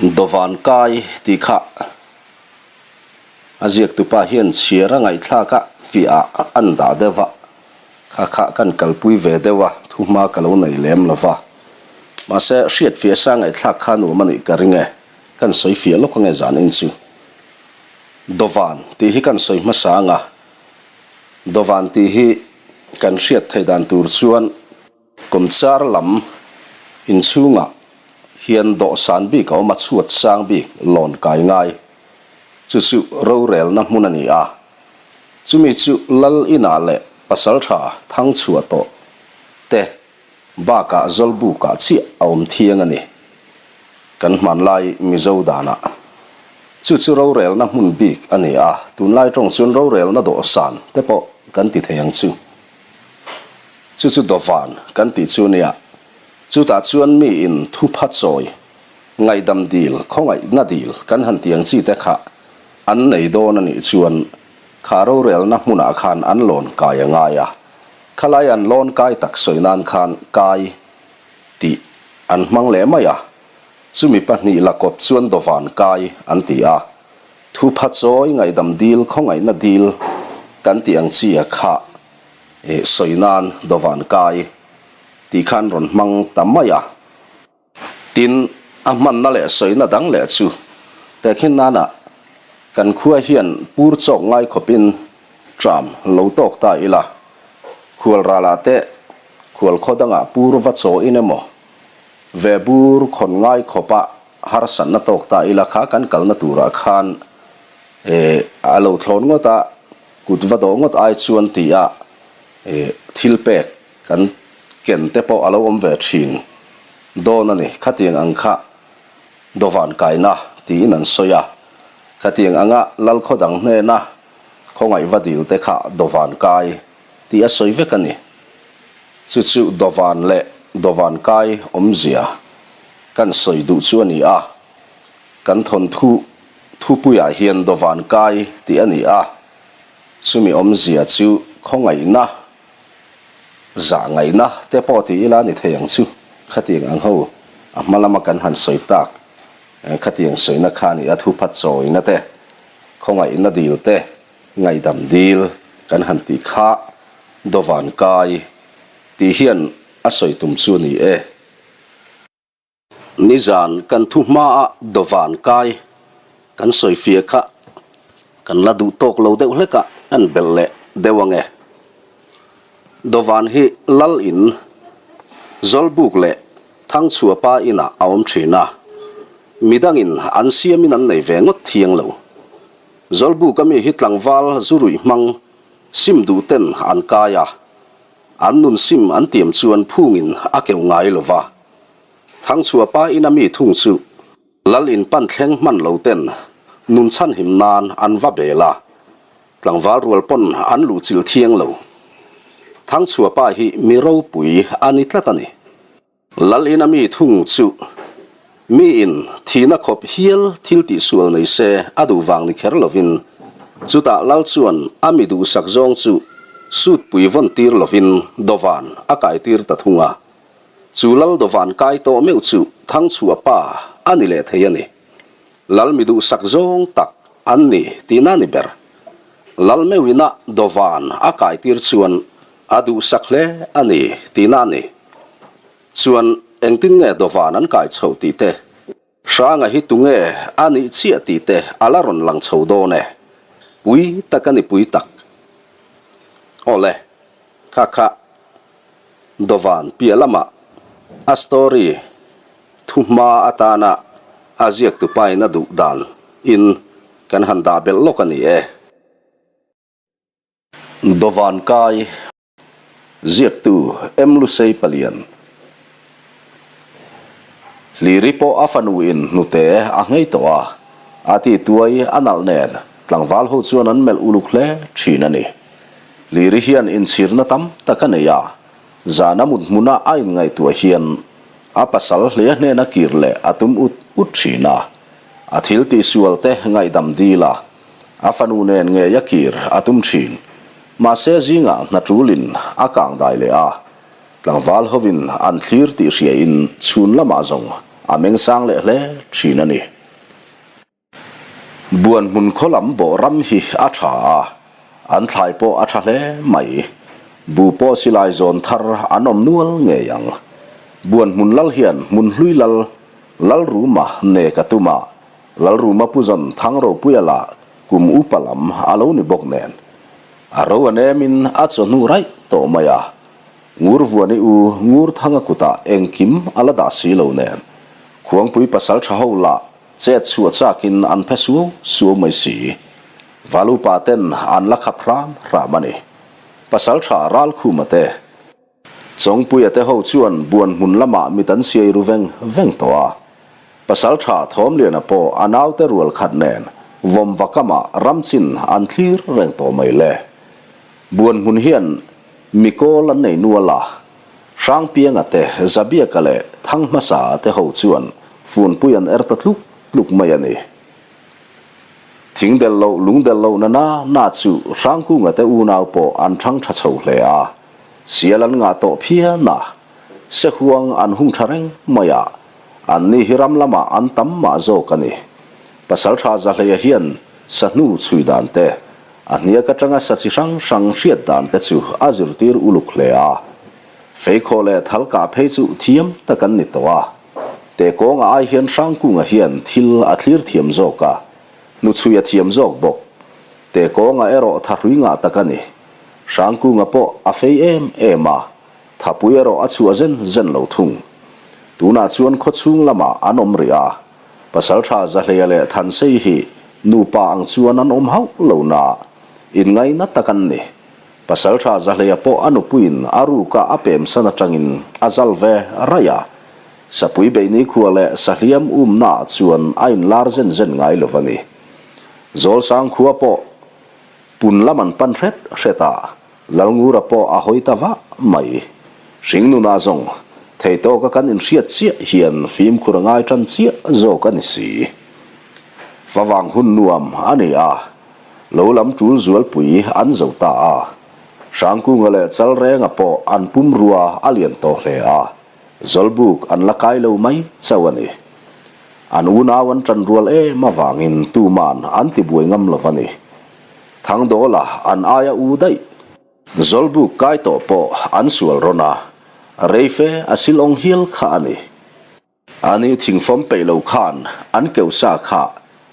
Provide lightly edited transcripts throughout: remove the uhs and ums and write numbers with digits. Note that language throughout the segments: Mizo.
Dawvan kai tih kha a ziaktupa hian chhiar a ngaihthlak a fiah ah an dah deuh a, kha kha kan kalpui ve deuh a, thuhma ka lo nei lem lo va. Mahse, hriat fiah sa ngaihthlak kha nuam a nih ka ring e, kan sawi fiah lawk ange zan in chu. Dawvan tih hi kan sawi hmasa ang a, Dawvan tih hi kan hriat theih dan tur chuan, Kawmchar lam inchhungah hian dawhsan bik a awm a, chhuat sang bik lawn kai ngai. Chu chu rorelna hmun a ni a. Chumi chu Lal inah leh pasaltha thang chhuah tawh te bakah Zawlbukah chiah a awm thiang a ni. Kan hmanlai Mizo danah chu chu rorelna hmun bik a ni a, tunlai tawng chuan rorelna dawhsan te pawh kan ti thei ang chu. Chu chu dawvan kan tih chu nia. Chutah chuan mi in thupha chawi, ngaihdam dil, khawngaihna dil kan han ti ang chi te kha an nei dawn a nih chuan kha rorelna hmunah khan an lawn kai a ngai a. Khalai an lawn kai tak sawi nan khan kai tih an hmang leh mai a. Chumi pahnih la kawp chuan dawvan kai an ti a. Thupha chawi, ngaihdam dil, khawngaihna dil kan tih ang chi a kha Eh, sawi nan dawvan kai tih khan rawn hmang ta mai a. Tin, a hmanna leh sawina dang leh chu tehkhin nana kan khua hian pur chawk ngai khawpin tram lo tawk ta ila, khual ralah te khual khaw dangah pur va chaw in emaw, ve bur khawn ngai khawpa harsatna tawk ta ila kha kan kalna turah khan eh a lo thlawn ngawt a, Kut va dawh ngawt ai chuan ti a thil pek kan ken te pawh a lo awm ve thin dawn a ni. Khatiang ang kha dawvan kaina tiin an sawi a, khatiang anga lal khaw dang hnena khawngaih va dil te kha dawvan kai tih a sawi vek a ni. Chu chu dawvan leh dawvan kai awmzia kan sawi duh chu a ni a, kan thawnthu Thupuiah hian dawvan kai tih a ni a, chumi awmzia chu khawngaihna, zah ngaihna te pawh ti ila a ni thei ang chu. Khatiang ang ho a hma lama kan han sawi tak khatiang sawina kha a ni a, thupha chawina te, khawngaihna dil te, ngaihdam dil kan han tih kha dawvan kai tih hian a sawi tum chu a ni e. Nizan kan thu hmaah dawvan kai kan sawifiah kha kan la duh tawk lo deuh hlek a, kan belh leh deuh ang e. Dawvan hi Lal in Zawlbuk leh Thangchhuapa inah a awm thin a, midangin an siamin an nei ve ngawt thiang lo. Zawlbuk ami hi tlangval zu ruih hmang sim duh ten an kai a, an nun sim an tiam chuan phungin a keuh ngai lo va. Thangchhuapa ina mi thung chu Lal in pan thleng hman lo ten nun chhanhim nan an va bel a, tlangval rual pawn an luh chilh thiang lo. Thangchhuapa hi mi ropui a ni tlat a ni. Lal ina mi thung chu mi in thihna khawp hial thil tihsual nei se a duh vang ni kher lovin chutah Lal chuan a mi duhsak zawng chu sutpui vawn tir lovin dawvan a kaitir ta thung a. Chu Lal dawvan kai tawh meuh chu Thangchhuah pa a ni leh thei a ni. Lal mi duhsak zawng tak an ni tihna ni ber. Lal meuhina dawvan a kai tir chuan a duhsak hle a ni tihna a ni. Chuan engtin nge dawvan an kai chhoh tih te, Hranga hi tunge a nih chiah tih te a la rawn lang chho dawn e. Pui tak a ni pui tak. Awle, kha kha Dawvan piah lamah a story thu hma atana a ziaktupain a duh dan in kan han dah belh lawk a ni e. Dawvan kai. Ziaktu M. Lusei Palian Hliri pawh a fanu in hnute a nghei tawh a, a ti tuai a nalh nen tlangval ho chuan an melh uluk hle thin a ni. Hliri hian inchhirna tam tak a nei a, zana mut hmuna a inngaihtuah hian a pasal hlea hnena kir leh a tum ut ut thin a, a thil tihsual te ngaihdam dil a, A fanu nen ngei a kir a tum thin. Mahse zingah hna tulin a kang dai leh a, tlangval hovin an thlir tih hriain chhun lamah zawng a meng sang leh hle thin a ni. Buan hmun khaw lam bawh ram hi a tha a, an thlai pawh a tha hle mai. Bu pawh silai zawn thar an awm nual ngei ang. Buan hmun lal hian hmun hlui lal Lalruma nek a tum a, Lalruma pu zawn Thangro-puia lah kum upa lam a lo ni bawk nen. A ro a nemin a chawhnu raih tawh mai a, Ngurvuani u Ngurthanga kutah engkim a la dah si lo nen, Khuangpui pasal tha ho lah chet chhuah chakin an phe suau suau mai si. Valupa ten an la khap hram hram a ni. Pasal tha Ralkhuma te. Chawngpuia te ho chuan buan hmun lamah mit an siai ru veng veng tawh a. Pasaltha Thawmliana pawh a naute rual khat nen vawmva kamah ramchin an thlir reng tawh mai le. Buan hmun hian mikawl an nei nual a, Hrangpianga te, Zabiaka leh Thanghmasa te ho chuan funpui an er ta tluk tluk mai a ni. Thing del loh, lung del loh na na na chu Hrangkunga te unau pawh an thang tha chho hle a. Sial an ngah tawh phian a, sehuang an hung tha reng mai a, an ni hi ram lamah an tam mah zawk a ni. Pasaltha Zahleia hian sahnu chhui dan te, a hniak atanga sa chi hrang hrang hriat dan te chu a zirtir uluk hle a. Feikhawh leh thal kah phei chu thiam tak an ni tawh a. Teh kawnga ai hian Hrangkunga hian thil a thlir thiam zawk a, hnuchhui a thiam zawk bawk. Teh kawnga erawh thahrui ngah tak a ni. Hrangkunga pawh a fei em em a, thapui erawh a chhuah zen zen lo thung. Tunah chuan khawchhung lamah an awm rih a, Pasaltha Zahleia leh Thansei hi nupa ang chuan an awm hauh lo na, inngaina tak an ni. Pasaltha Zahleia pawh a nupuiin a ruka a pemsan atangin a zal ve raih a, Sapui Beini khua leh Sahliam umnaah chuan a inlar zen zen ngai lo va ni. Zawlsang khua pawh Pun lam an pan hret hret a, Lalngura pawh a hawi ta vah mai. Hringnunah zawng, thei tawka kan inhriat chiah hian fimkhur a ngai tan chiah zawk a ni si. Favang hun nuam a ni a, lo lam tul zualpui an zo ta a. Hrangkunga leh Chalrenga pawh an pumrua a lian tawh hle a, Zawlbuk an la kai lo mai chauh a ni. An unau an ṭan rual em avangin tuman an ti buai ngam lo va ni. Thangdawla an aia u daih. Zawlbuk kai tawh pawh an sual rawn a, reife a silawng hial kha a ni. Ani thingfawm peih lo khan an keuh sa kha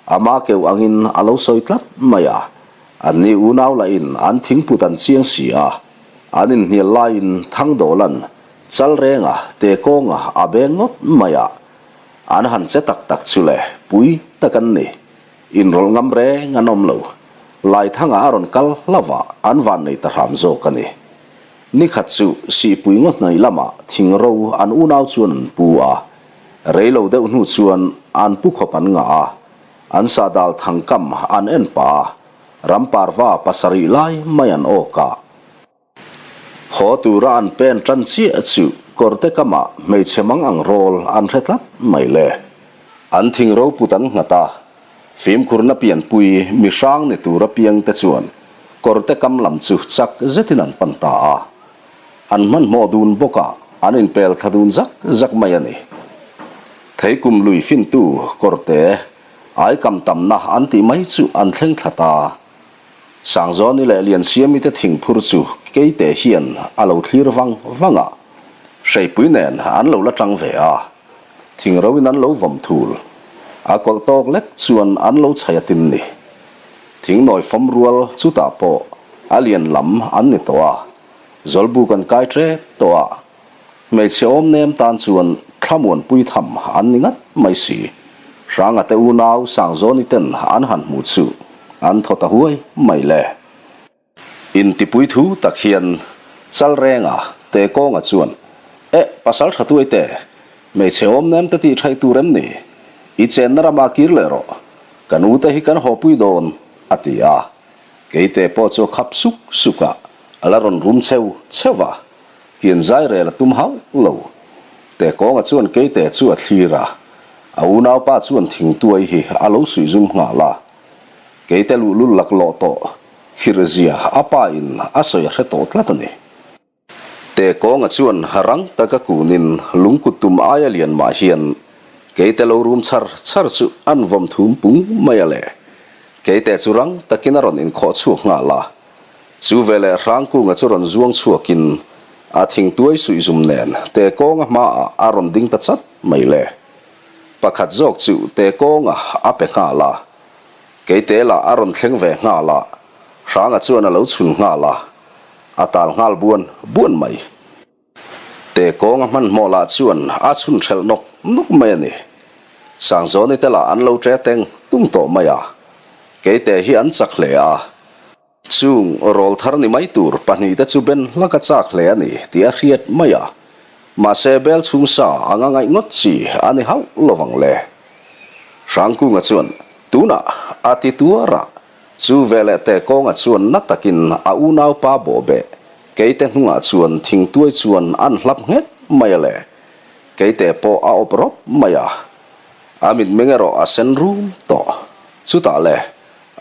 ama keuh angin a lo sawi tlat mai a. Anni unau lahin an thingput an chiang si a, an inhnial laiin Thangdawla'n Chalrenga te kawnga a beng ngawt mai a. An han che tak tak chu le, pui tak an ni. Inrawlh ngam reng an awm lo. Laithanga a rawn kal hlauh a, an van nei ta hram zawk a ni. Nikhat chu Sihpui ngaw hnaih lamah thingro an unau chuan an pu a. Rei lo deuh hnu chuan an pu khawp an ngah a, an sahdal thangkam an en pah a, ramparva pasarih lai mai an awk a. Haw tura an pen tan chiah chu kawrte kamah hmeichhe mang ang rawl an hre tlat mai le. An thing roput an nghat a, fimkhurna pianpui mi hrang ni tura piang te chuan kawrte kam lam chu chak zetin an pan ta a. An hmanhmawh dun bawk a, an inpel thla dun zak zak mai a ni. Theikum lui fintu kawrte aikam tamna an tih mai chu an thleng thla ta. Sangzawni leh Liansiami te thingphur chu Keite hian a lo thlir vang vang a, hreipui nen an lo la tang ve a, thingro in an lo vawm thul. A kawlh tawk lek chuan an lo chhai a tin ni. Thingnawi fawm rual chutah pawh a lian lam an ni tawh a, Zawlbuk an kai tep tawh a, Hmeichhe awm nem tan chuan thlamuanpui tham an ni ngat mai si. Hranga te unau Sangzawni ten an han hmu chu an thaw ta huai mai le. Intipui thu tak hian Chalrenga te kawnga chuan, Eh, pasal tha tuai te, hmeichhe awm nem te tih thaih tur em ni? I chenna ramah kir leh rawh, kan u te hi kan hawpui dawn, a ti a. Keite pawh chu a khap suk suk a, a la rawn rum cheu cheu va. Kian zai rel a tum hauh lo. Tekawnga chuan Keite chu a thlir a, a unaupa chuan thingtuai hi a lo suih zum nghal a. Keite luhlul laklawh tawh khirh zia a pa in a sawi a hre tawh tlat a ni. Tekawnga chuan rang taka kunin lungkut tum aia lian mah hian. Keite lo rum char char chu an vawm thum pung mai a le. Keite chu rang takin a rawn inkhawh chhuak nghal a. Chu veleh Hrangkunga chu rawn zuang chhuakin a thingtuai suih zum nen Tekawnga hmaah a rawn ding ta chat mai le. Pakhat zawk chu Tekawnga a pe nghal a. Keite lah a rawn thleng ve nghal a, Hranga chuan a lo chhun nghal a, a tal nghal buan buan mai. Te kawnga hmanhmawh lah chuan a chhun hrelh nawk nawk mai a ni. Sangzawni te lah an lo ṭe teng tung tawh mai a, Keite hi an chak hle a. Chung rawlthar ni mai tur pahnihte chu ben hlak a chak hle a ni tih a hriat mai a, mahse bel chhung sa anga ngaih ngawt chi a ni hauh lovang le. Hrangkunga chuan tunah a ti tuar a, chu veleh te kawnga chuan na takin a unaupa bawhbeh Keite hnungah chuan thingtuai chuan an hlap nghet mai a le. Keite pawh a awp rawp mai a. A mitmeng erawh a sen rum tawh. Chutah le,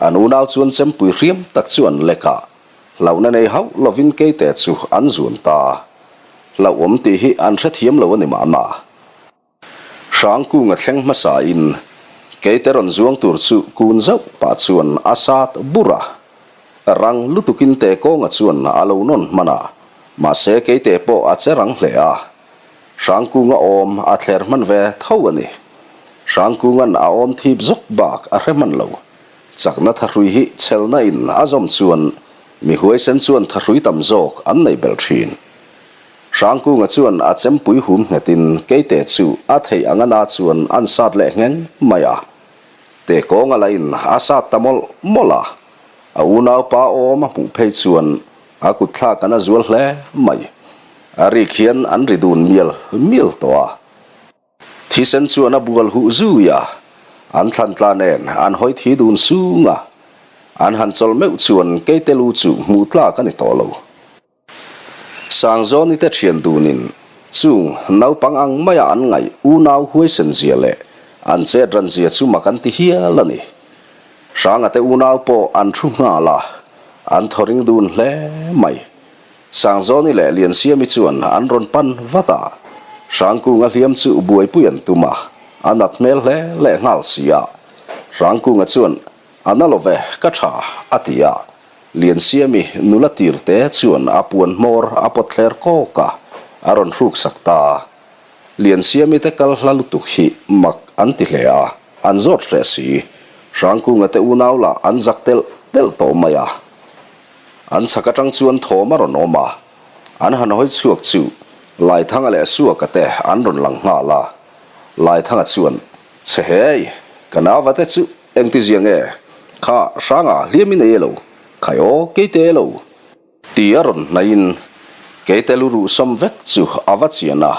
an unau chuan chempui hriam tak chu an lek a. Hlauhna nei hauh lovin Keite chu an zuan ta. Hlauhawm tih hi an hrethiam lo a ni mahna. Hrangkunga thleng hmasa in Keite rawn zuang tur chu kun zauh pah chuan a sat bur a. Rang lutukin Tekawnga chuan a lo nawn hman a, mahse Keite pawh a che rang hle a. Hrangkunga awm a thler hman ve tho a ni. Hrangkunga'n a awm thip zawk bak a hre hman lo. Chakna thahrui hi chhelna in a zawm chuan mi huaisen chuan thahrui tam zawk an nei belh thin. Hrangkunga chuan a chempui hum nghetin Keite chu a theih anga na chuan an sat leh ngheng mai a. Tekawnga lahin a sat ta mawlh mawlh a, a unaupa awm a hmuh phei chuan a kut thlak an a zual hle mai. A rik hian an ri dun mial mial tawh a. Thisen chuan a bual huh zui a, an thlan tla nen an hawi thi dun sung a. An han chawlh meuh chuan Keite lu chu hmuh tlak a ni tawh lo. Sangzawni te thian dunin chung naupang ang maia an ngaih unau huaisen zia leh an chet ran zia chu mak an ti hial a ni. Hranga te unau pawh an thu nghal a, an thaw ring dun hle mai. Sangzawni leh Liansiami chuan an rawn pan vat a, Hrangkunga hliam chu buaipui an tum a, a nat hmel hle leh nghal si a. Hrangkunga chuan A na lo ve, ka tha, a ti a. Liansiami nula tir te chuan a puan hmawr a pawt thler kawk a, a rawn hruk sak ta. Liansiami te kal hla lutuk hi mak an ti hle a, an zawt hreh si. Hrangkunga te unau lah an zak telh telh tawh mai a. An chhak atang chuan thawm a rawn awm a, an han hawi chhuak chu Laithanga leh Suaka te an rawn lang nghal a. Laithanga chuan, Chhe hei, ka nauva te chu Engti zia nge? Kha hranga hliam in ei elo? Khai aw, keite elo? Ti a rawn hnaihin keite lu ruh sawm vek chu a va chian a,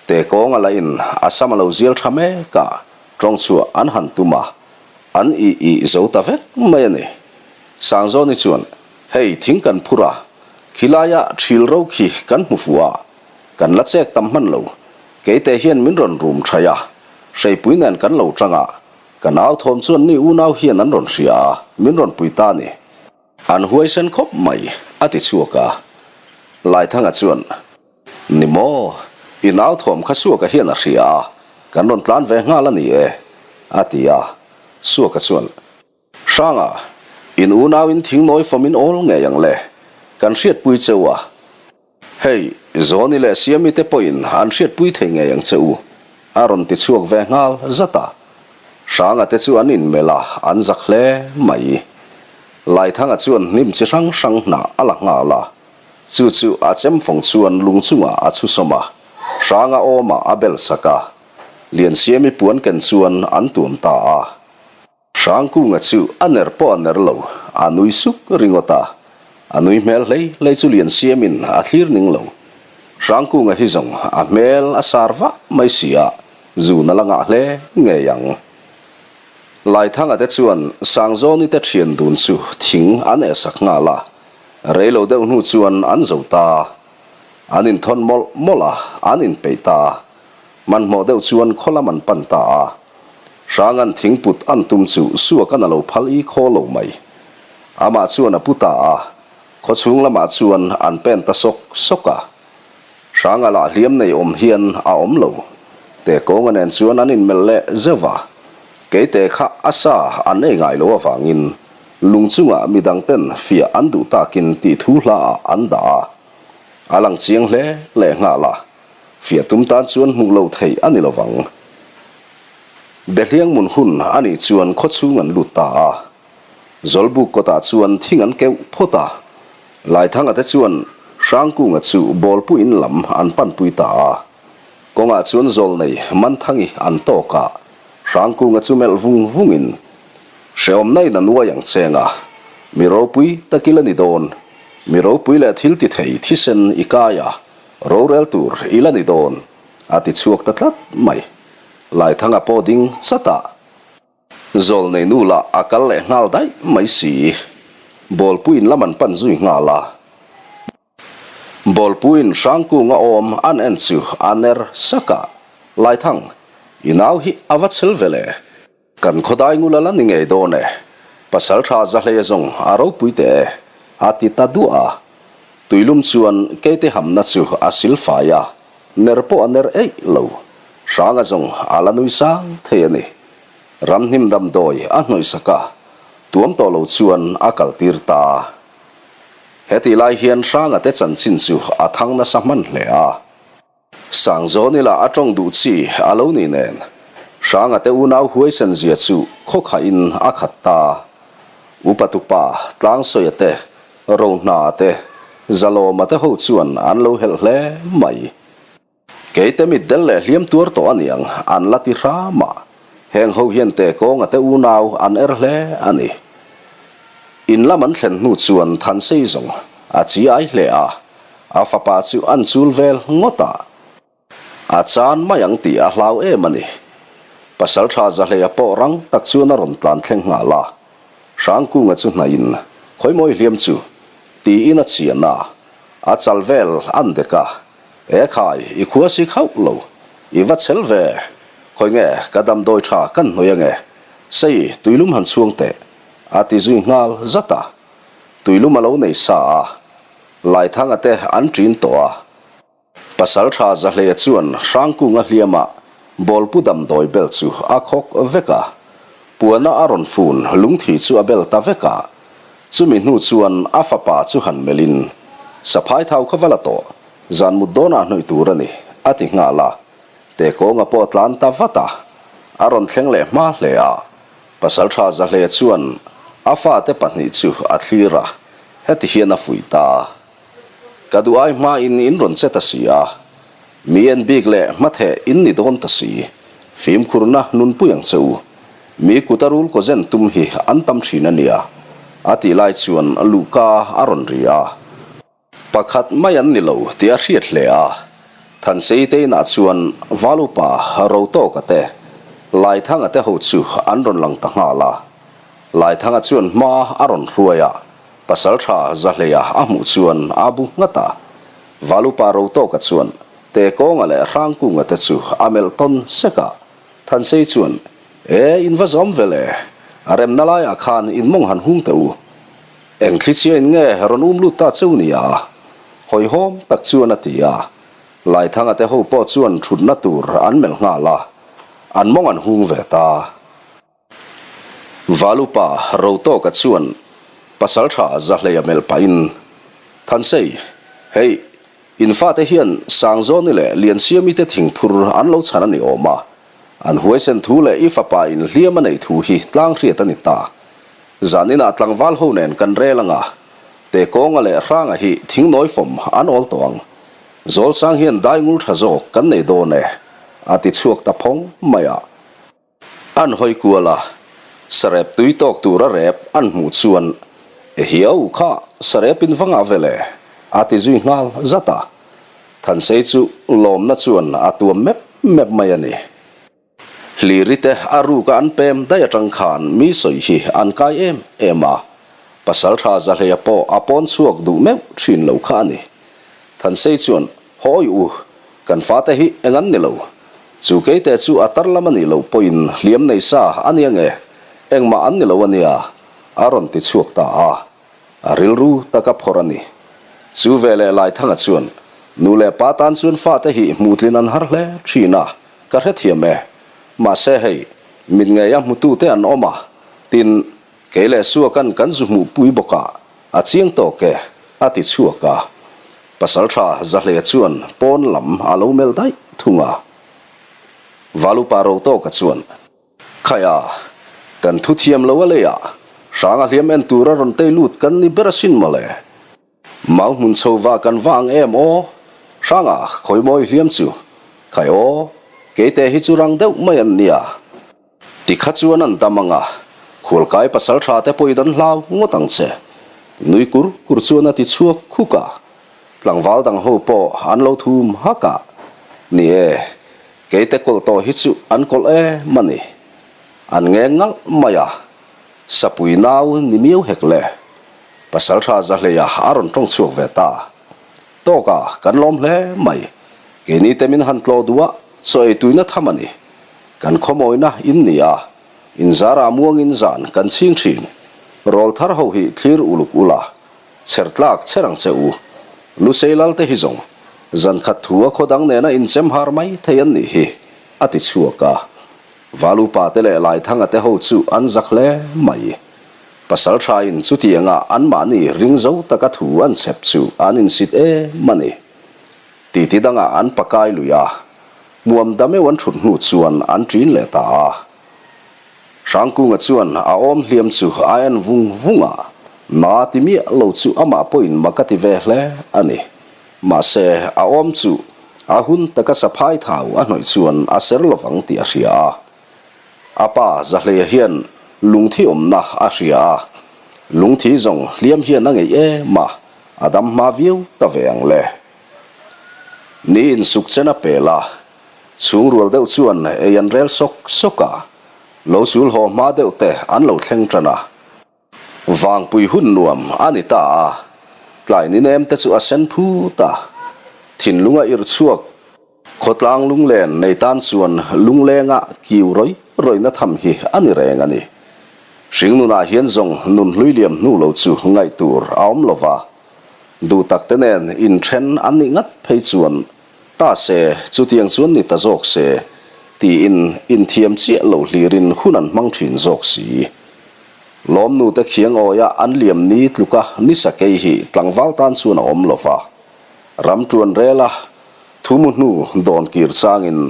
te kawng a lahin a sam a lo zial tha mek a, tawng chhuah an han tum a, an ih ih zo ta vek mai a ni. Sangzawni chuan, Hei thing kan phur a, khilaia thil ro khi kan hmu fuh a, kan la chek tam hman lo, keite hian min rawn rum thaih a, hreipui nen kan lo tang a, Ka nau thawm chuan ni unau hian an rawn hria a, min rawn pui ta ni. An huaisen khawp mai, a ti chhuak a. Laithanga chuan, Ni maw, i nau thawm kha Suaka hian a hria a, kan rawn tlan ve nghal a ni e, a ti a. Suaka chuan, Hranga, in unauin thingnawi fawmin awl ngei ang le, kan hriatpui cheu a. Hei, Zawni leh Siami te pawhin an hriatpui thei ngei ang che u, a rawn ti chhuak ve nghal zat a. Hranga te chu an inmelh a, an zak hle mai. Laithanga chuan hnim chi hrang hrang hnah a la nghal a, chu chu a chemfawng chuan lung chungah a chhusawm a, Hranga awmah a bel sak a, Liansiami puan ken chuan an tuam ta a. Hrangkunga chu a ner pawh a ner lo, a nui suk ringawt a. A nui hmel hlei hlei chu lian siamin a thlir ning lo. Hrangkunga hi zawng a hmel a sar vah mai si a, zun a la ngah hle ngei ang. Laithanga te chuan Sangzawni te thian dun chu thing an ehsak nghal a, rei lo deuh hnu chuan an zo ta. An inthawn mawlh mawlh a, an inpeih ta. Hmanhmawh deuh chuan khaw lam an pan ta a. Hranga'n thingput an tum chu Suaka'n a lo phal i khaw lo mai. Amah chuan a pu ta a, khaw chhung lamah chuan an pen ta sawk sawk a. Hranga lah hliam nei awm hian a awm lo. Tekawnga nen chuan an inmelh leh zeuh va, Keite kha a sa an ei ngai loh avangin lung chungah midangten fiah an duh takin tih thu hlaah an dah a. A lang chiang hle leh nghal a, fiah tum tan chuan hmuh loh theih a ni lovang. Behliang mun hun a nih chuan khawchhung an lut ta a. Zawlbuk kawtah chuan thing an keuh phawt a, Laithanga te chuan Hrangkunga chu bawlpu in lam an panpui ta a. Kawngah chuan Zawlnei Manthangi an tawk a, Hrangkunga chu melh vung vungin, Hrehawmna in a nuai ang cheng a, mi ropui tak i la ni dawn, mi ropui leh thil ti thei thisen i kai a, rorel tur i la ni dawn, a ti chhuak ta tlat mai. Laithanga pawh ding chat a. Zawlnei nu lah a kal leh nghal daih mai si. Bawlpuiin lam an pan zui nghal a. Bawlpuiin Hrangkunga awm an en chu a ner sak a, Laithang, i nau hi a va chhel ve le. Kan khawdai ngul a la ni ngei dawn e. Pasal tha Zahleia zawng a ropui teh e, a ti ta duah a. Tuilum chuan keite hamna chu a sil fai a, ner pawh a ner eih lo. Hranga zawng a la nui sang thei a ni. Ramhnim damdawi a hnawih sak a, tuam tawh lo chuan a kal tir ta. Hetih lai hian Hranga te chanchin chu a thang nasa hman hle a. Sangzawn ila a tawng duh chi a lo ni nen, Hranga te unau huaisen zia chu khawkhahin a khat ta. Upa tupa Tlangsawia te, Rohna te, Zalawma te ho chuan an lo helh hle mai. Keite mitdel leh hliam tuar tawh a niang an la ti hram a, heng ho hian te kawnga te unau an er hle a ni. In lam an thlen hnu chuan Thansei zawng a chi ai hle a, a fapa chu an chul vel ngawt a, a chan mai ang tih a hlau em a ni. Pasaltha Zahleia pawh rang tak chuan a rawn tlan thleng nghal a, Hrangkunga chu hnaihin Khawimawi hliam chu tiin a chian a, a chal vel an dek a, E khai, i khua sik hauh lo. I va chhel ve. Khawi nge, ka damdawi tha kan hnawih ange. Sei, tuilum han chhuang teh. A ti zui nghal zat a. Tuilum a lo nei sa a. Laithanga te an ṭin tawh a. Pasal tha Zahleia chuan Hrangkunga hliama bawlpu damdawi bel chu a khawk vek a. Puana a rawn fun lungthi chu a bel ta vek a. Chumi hnu chuan a fapa chu han melhin, Saphai thau kha va la tawh, zan mut dawnah hnawih tur a ni, a ti nghal a. Tekawnga pawh a tlan ta vat a, a rawn thleng leh hma hle a. Pasaltha Zahle chuan a fate pahnih chu a thlir a, heti hian a fuih ta. Ka duh ai hmain in rawn che ta si a, mi en bik leh hmatheh in ni dawn ta si, fimkhurna nunpui ang che u. Mi kuta rul kaw zen tum hi an tam thin a nia, a tih lai chuan luhka a rawn ri a. Pakhat mai an ni lo tih a hriat hle a, Thansei te inah chuan Valupa Rotawka te, Laithanga te ho chu an rawn lang ta nghal a. Laithanga chuan hma a rawn hruai a, Pasaltha Zahleia a hmuh chuan a bu nghat a, Valupa Rotawka chuan Tekawnga leh Hrangkunga te chu a melh tawn sek a, Thansei chuan, E, in va zawm ve le, a remna laiah khan in mawng han hung teh u. Eng thlichhia in nge rawn um lut ta cheu nia? Hawihhawm tak chuan a ti a. Laithanga te ho pawh chuan thutna tur an melh nghal a, an mawng an hung ve ta. Valupa Rotawka chuan Pasaltha Zahleia melh pahin, Thansei, hei, in fate hian Sangzawni leh Liansiami te thingphur an lo chhan a ni awm a, an huaisen thu leh i fapa in hliam a neih thu hi tlang hriat a ni ta. Zaninah tlangval ho nen kan rel anga, Tekawnga leh Hranga hi thingnawi fawm an awl tawh ang. Zawlsang hian daingul tha zawk kan nei dawn e, a ti chhuak ta phawng mai a. An hawi kual a, sarep tui tawk tura rep an hmuh chuan, Ehiau kha sarep in va ngah ve le, a ti zui nghal zat a. Thansei chu lawmna chuan a tuam mep mep mai a ni. Hliri te a ruka an pem daih atang khan mi sawi hi an kai em em a, Pasaltha Zahleia pawh a pawn chhuak duh meuh thin lo kha a ni. Thansei chuan Hawi u, kan fate hi eng an ni lo. Chu keite chu a tar lam a nih loh pawhin hliam nei sa a nia nge, engmah an ni lo a nia, a rawn ti chhuak ta a. A rilru taka phawrh a ni. Chu veleh Laithanga chuan, Nu leh pa tan chuan fate hi hmuhtlin an har hle thin a. Ka hrethiam e. Mahse hei, mit ngeia hmutute an awm a, tin, kei leh Suakan kan zu hmuhpui bawk a, a chiang tawk e, a ti chhuak a. Pasalṭha Zahlea chuan pawn lam a lo melh daih thung a. Valupa Rotawka chuan. Khaia, kan thu thiam lo a leiah, hranga hliam en tura rawn tei lut kan ni ber asin mawle. Mau hmun chho va kan va ang em aw? Hranga, khawi mawi hliam chu. Khai aw, keite hi chu rang deuh mai an nia. Tikha chuan an dam ang a, khualkai pasal tha te pawhin an hlau ngawt ang che. Nui kur kur chuan a ti chhuak khuk a. Tlangval dang ho pawh an lo thum hak a. Ni e, Keite kawlh tawh hi chu an kawlh em a ni. An ngeng ngalh mai a, Sapui nau ni miau hek le. Pasaltha Zahleia a rawn tawng chhuak ve ta. Tawk a, kan lawm hle mai. Keini te min han tlawh duh a, chaw ei tuina tham a ni. Kan khawmawina in ni a, inzarah muangin zan kan chhing thin. Rawlthar ho hi thlir uluk ula, Chher tlak chher ang che u. Lusei lal te hi zawng, zan khat thu a khaw dang nena inchem har mai thei an nih hi, a ti chhuak a. Valupa te leh Laithanga te ho chu an zak hle mai. Pasal tha in chutianga anmahni ring zo taka thu an chhep chu an insit em a ni. Titi dangah an pakai lui a, hmuam dameuh an thut hnu chuan an ṭin leh ta a. Hrangkunga chuan a awm hliam chu a en vung vung a, na ti miah lo chu amah pawhin mak a ti ve hle a ni. Mahse, a awm chu a hun taka saphai thau a hnawih chuan a ser lovang tih a hria a. A pa Zahleia hian lungthi awmna a hria a, lungthi zawng hliam hian a ngeih em a, a dam hma viau ta ve ang le. Ni insuk chen a pel a, Chhung rual deuh chuan ei an rel sawk sawk a, lo sul haw hma deuh te an lo thleng tan a. Vangpui hun nuam a ni ta a, tlai ni nem te chu a sen phut a, thinlung a irh chhuak. Khawtlang lunglen nei tan chuan lunglenga kiu rawi rawina tham hi a ni reng a ni. Hringnunah hian zawng nun hlui liam hnu lo chu ngaih tur a awm lo va, duh tak te nen inthen an nih ngat phei chuan Ta se, chutiang chuan ni ta zawk se, tiin inthiam chiah lo hlirin hun an hmang thin zawk si. Lawmnute khiang awia an liam ni tluka ni sakei hi tlangval tan chuan a awm lo va. Ram tuan rela thumu hnu dawn kir changin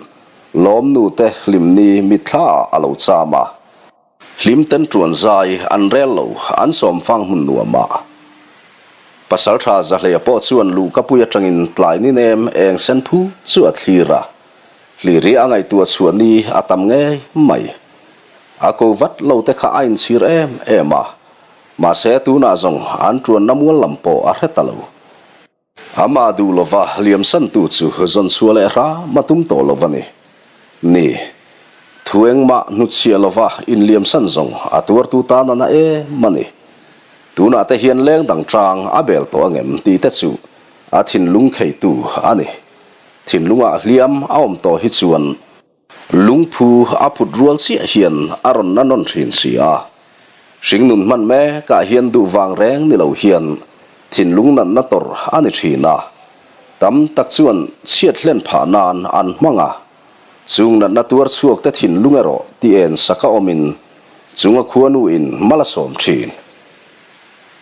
lawmnute hlimni mitthlaah a lo cham a. Hlim ten tuan zai an rel lo, an sawm fang hmun nuam a. Pasaltha Zahleia pawh chuan luhkapui atangin tlai ni nem eng sen phu chu a thlir a, hliri a ngaihtuah chhuah ni a tam ngei mai. A ko vat lo te kha a inchhir em em a, mahse tunah zawng an tuanna mual lam pawh a hre ta lo. Amah duh lova liamsantu chu zawn chhuah leh hram a tum tawh lo a ni. Ni, thu engmah hnutchhiah lova inliamsan zawng a tuartu tan a na em a ni. Tunah te hian leng dang chang a bel tawh angem tih te chu a thinlung kheitu a ni. Thinlungah hliam a awm tawh hi chuan Lungphu a phut rual chiah hian a rawn na nawn thin si a. Hringnun hman mekah hian duh vang reng ni lo hian thinlung natna tawrh a ni thin a. Tam tak chuan chhiat hlen phah nan an hmang a. Chung natna tuar chhuak te thinlung erawh ti en sak a awmin chung a khuanu in mal a sawm thin.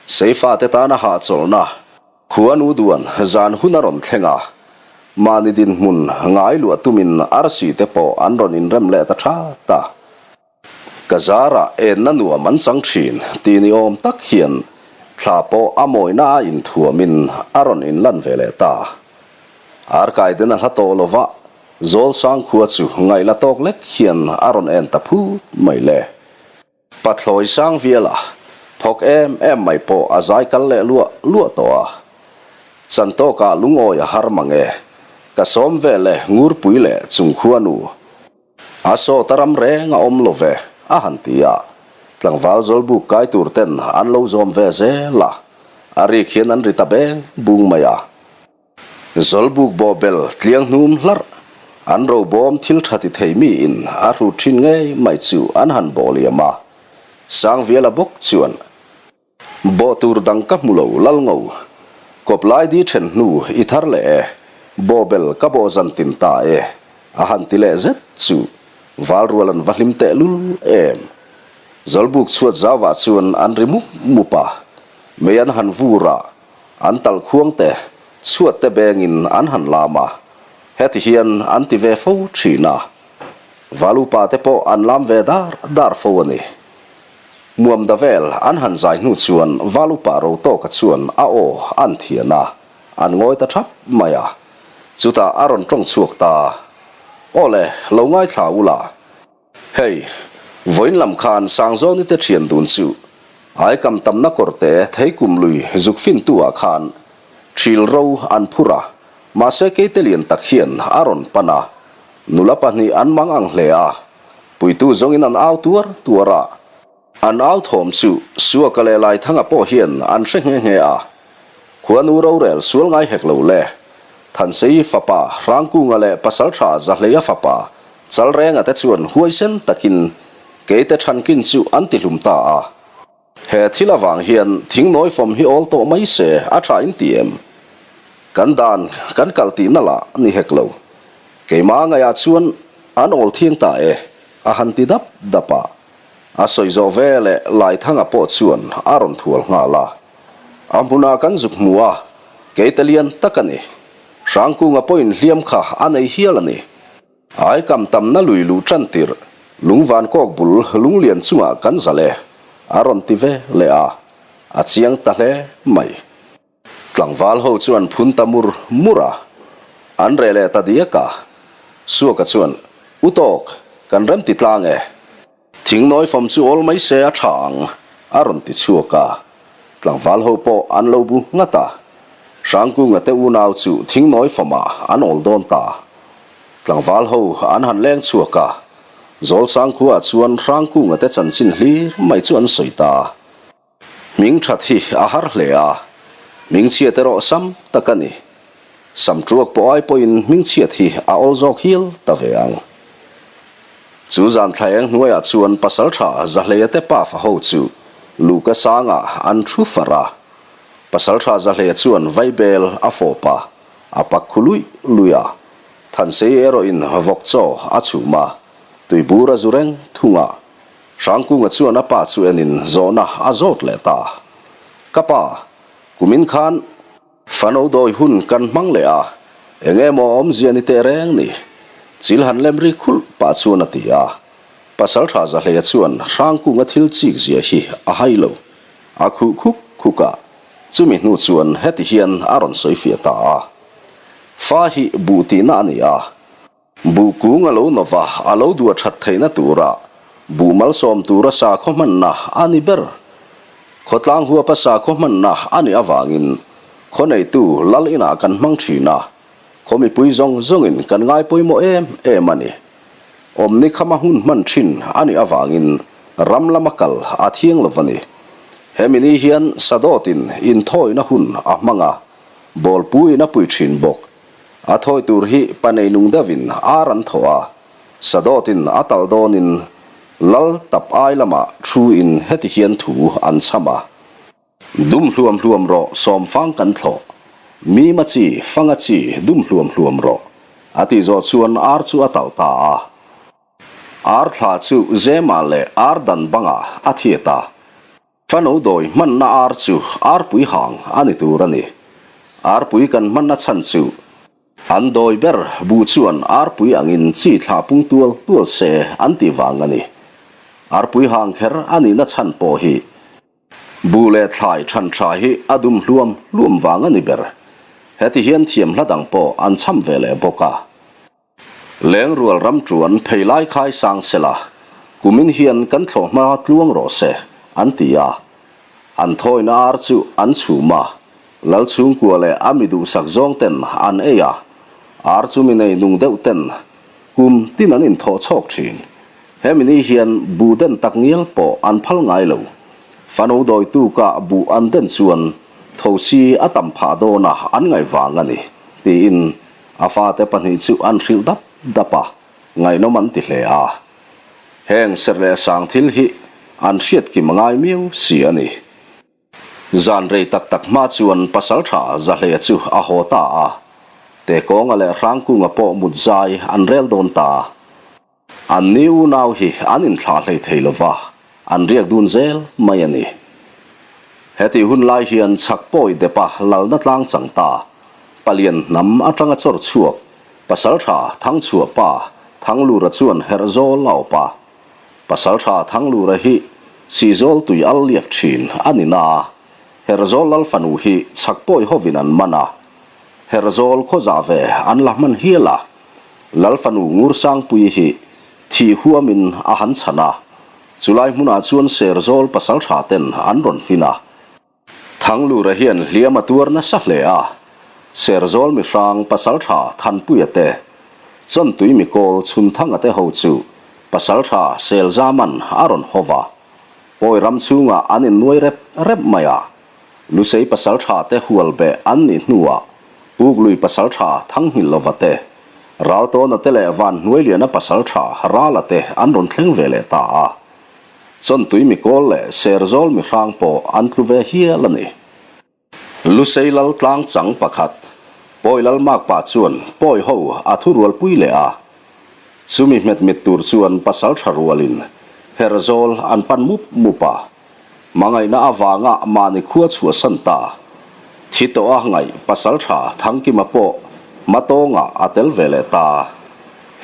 Seifate tana hahchawlhna. Khuanu duan zan hun a rawn thleng a, mahni dinhmun ngai luah tumin arsi te pawh an rawn inrem leh ta tha ta. Ka zarah enna nuam an chang thin tih ni awm tak hian thla pawh a mawina a inthuamin a rawn inlan ve leh ta. Arkaiden a hla tawh lova, Zawlsang khua chu ngaihla tawk lek hian a rawn en ta phut mai le. Pathlawi sang viala phawk em em mai pawh a zai kal leh luah luah tawh a. Chantawkah lungawi a har mang e. Ka sawm vel e Ngurpui leh Chungkhuanu. A sawt a ram reng a awm lo ve, a han ti a. Tlangval zawlbuk kai tur ten an lo zawm ve zel a. A rik hian an ri ta beng bung mai a. Zawlbuk bawhbel tliang hnum hlarh, an robawm thil tha ti thei miin a hrut thin ngei mai chu an han bawh liam a. Sangviala bawk chuan, Bawh tur dang ka hmu lo Lalngo, kawp lai di then hnu i thar leh e, bawhbel ka bawh zan tin ta e. A han ti leh zet chu Valrual an va hlim tehlul em. Zawlbuk chhuat zauvah chuan an ri mup mup a, mei an han vur a, an tal khuang te, chhuat te bengin an han lam a, heti hian an ti ve fo thin a. Valupa te pawh an lam ve dar dar fo a ni. Muamda vel an han zai hnu chuan Valupa Rotawka chuan a aw an thian a, an ngawi ta thap mai a. Chutah a rawn tawng chhuak ta. Aw le, lo ngaithla ula. Hei, vawiin lam khan Sangzawni te thian dun chu Aikam tamna kawrte theikum lui zuk fintu ah khan thil ro an phur a, mahse keite lian tak hian a rawn pan a, nula pahnih an mang ang hle a, puitu zawngin an au tuar tuar a. An au thawm chu Suaka leh Laithanga pawh hian an hre nghe nghe a, Khuanu rorel sual ngai hek lo le. Thansei fapa Hrangkunga leh Pasaltha Zahleia fapa Chalrenga te chuan huaisen takin keite thankin chu an ti hlum ta a. He thil avang hian thingnawi fawm hi awl tawh mai se a tha in ti em? Kan dan kan kal tihna lah ni hek lo. Keimah ngaihah chuan an awl thiang ta e, a han ti dap dap a. A sawi zawh ve leh Laithanga pawh chuan a rawn thual nghal a. A hmunah kan zuk hmu a, keite lian tak a ni. Hrangkunga pawhin hliam kha a nei hial a ni. Aikam tamna lui luh tan tirh, lungvan kawk bul lunglian chungah kan zal e, a rawn ti ve leh a, a chiang ta hle mai. Tlangval ho chuan phun ta mur mur a, an reh leh ta diak a. Suaka chuan, U tawk, kan rem ti tlang e. Thing nawi fam chu awl mai se a tha ang, a rawn ti chhuak a. Tlangval ho pawh an lo bu nghat a. Hrangkunga te unau chu thing nawi famah an awl dawn ta. Tlangval ho an han leng chhuak a. Zawlsangkhuaah chuan Hrangkunga te chanchin hlir mai chu an sawi ta. Hming that hi a har hle a, hming chhiat erawh sam tak a ni. Sam tuak pawh ai pawhin hming chhiat hi a awl zawk hial ta ve ang. Chu zan thlaeng hnuaiah chuan Pasaltha Zahleia te pafa ho chu Luka sangah an thu far a. Pasaltha Zahleia chuan vaibel a fawp a, a pak khu luih luih a. Thansei erawhin vawk chaw a chhum a, tuibur a zu reng thung a. Hrangkunga chuan a pa chu enin zawhna a zawt leh ta. Ka pa, kumin khan fano dawi hun kan hmang leh a, eng emaw awmzia ni teh reng ni? Chil han lem ri khulh pah chuan a ti a. Pasaltha Zahleia chuan Hrangkunga thil chik zia hi a hai lo. A khuh khuk khuk a, chumi hnu chuan heti hian a rawn sawi fiah ta a. Fa hi buh tihna a ni a. Buh kung a lo nova, a lo duah that theihna tura buh malsawm tura sakhaw hmanna a ni ber. Khawtlang huapa sakhaw hmanna a nih avangin khaw neitu lal inah kan hmang thin a, khaw mipui zawng zawngin kan ngai pawimawh em em a ni. Awmni khama hun hman thin a nih avangin ram lama kal a thiang lo va ni. Hemi ni hian Sadawtin inthawina hun a hmang a, bawlpuiin a pui thin bawk. A thawi tur hi pa nei nung deuhin ar an thawh a, Sadawtin a tal dawnin Lal tap ai lamah thu in heti hian thu an chham a. Dum hluam hluam rawh sawmfang kan thlawh, Mima chi, fanga chi, dum hluam hluam rawh, a tih zawh chuan ar chu a talh ta a. Ar thla chu Zema leh ar dan bangah a thiat a. Fano dawi hmanna ar chu arpui hang a ni tur a ni. Arpui kan hmanna chhan chu an dawi ber bu chuan arpui angin chi thlah pung tual tual se an tih vang a ni. Arpui hang kher a nihna chhan pawh hi bu leh thlai than tha hi a dum hluam hluam vang a ni ber. Heti hian thiam hla dang pawh an chham ve leh bawk a. Lengrual ram chuan phei lai khai sang sela, kumin hian kan thlawh hma tluang rawh se, an ti a. An thawina ar chu an chhum a, lal chhungkua leh a mi duhsak zawng ten an ei a, ar chu mi nei nung deuh ten kum tin an inthawh chhawk thin. Hemi ni hian buh den tak ngial pawh an phal ngai lo. Fano dawitu kah buh an den chuan thosi a tam phah dawn a an ngaih vang a ni, tiin A fate pahnih chu an hrilh dap dap a, ngaihnawm an ti hle a. Heng serh leh sang thil hi an hriat kim a ngai miau si a ni. Zan rei tak tak hma chuan Pasaltha Zahleia chu a haw ta a. Tekawnga leh Hrangkunga pawh mut zai an rel dawn ta. An ni unau hi an inthlah hlei thei lo va, an riak dun zel mai a ni. Hetih hun lai hian chhak pawi depa lalna tlang chang ta, palian hnam atanga chawr chhuak, pasaltha Thangchhuah pa Thanglura chuan herh zawl a awp a. Pasaltha Thanglura hi Sihzawl tui al liak thin a ni na a, Herhzawl lal fanu hi chhak pawi hovin an man a, Herhzawl khaw zah ve an la hman hial a. Lal fanu Ngursangpuii hi thih huamin a han chhan a, chulai hmunah chuan Serzawl pasaltha ten an rawn fin a. Thanglura hian hliam a tuar nasa hle a, Serzawl mihrang pasaltha Thanpuia te, Chawntui mikawl Chhunthanga te ho chu pasaltha Selzaman a rawn haw va, Pawi ram chhungah an innuai rep rep mai a, Lusei pasaltha te hual beh an nih hnuah Puklui pasaltha Thanghilhlova te, Raltawna te leh Vanhnuailiana pasaltha Rala te an rawn thleng ve leh ta a. Chawntui mikawl leh Serzawl mihrang pawh an tlu ve hial a ni. Lusei lal tlang chang pakhat, Pawi lal makpa chuan pawi ho a thu rualpui leh a. Chumi hmet mit tur chuan pasaltha rualin Herzawl an pan mup mup a. Hmangaihna avanga mahni khua chhuahsan ta. Thi tawha ngaih pasaltha Thangkima pawh hmatawngah a tel ve leh ta.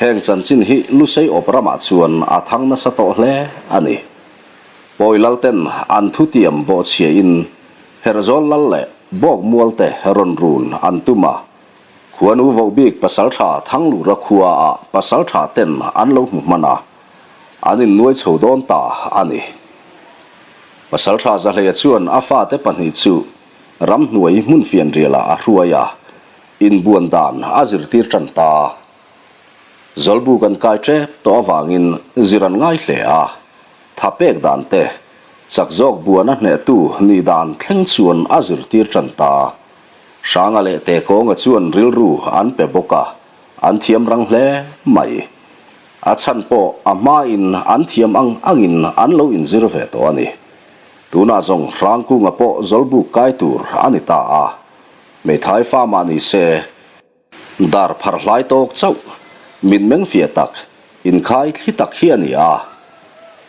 Heng chanchin hi Lusei awp ramah chuan a thang nasa tawh hle a ni. Pawi lalten an thutiam bawhchhiain Herhzawl lal leh Bawkmual te rawn run an tum a. Khuanu vohbik pasaltha Thanglura khua ah pasaltha ten an lo hmu hman a, an innuai chho dawn ta a ni. Pasaltha Zahleia chuan a fate pahnih chu ramhnuai hmun fianrialah a hruai a, inbuan dan a zirtir tan ta. Zawlbuk an kai tep tawh avangin zir an ngai hle a, tha pek dan te, chak zawk buana hnehtu nih dan thleng chuan a zirtir tan ta. Hranga leh Tekawnga chuan rilru an pe bawk a, an thiam rang hle mai. A chhan pawh a hmain an thiam ang angin an lo inzir ve tawh a ni. Tunah zawng Hrangkunga pawh zawlbuk kai tur a ni ta a, hmeithai fa mah ni se, dar pharh hlai tawk chauh, mitmeng fiah tak, inkhai thli tak hi a ni a,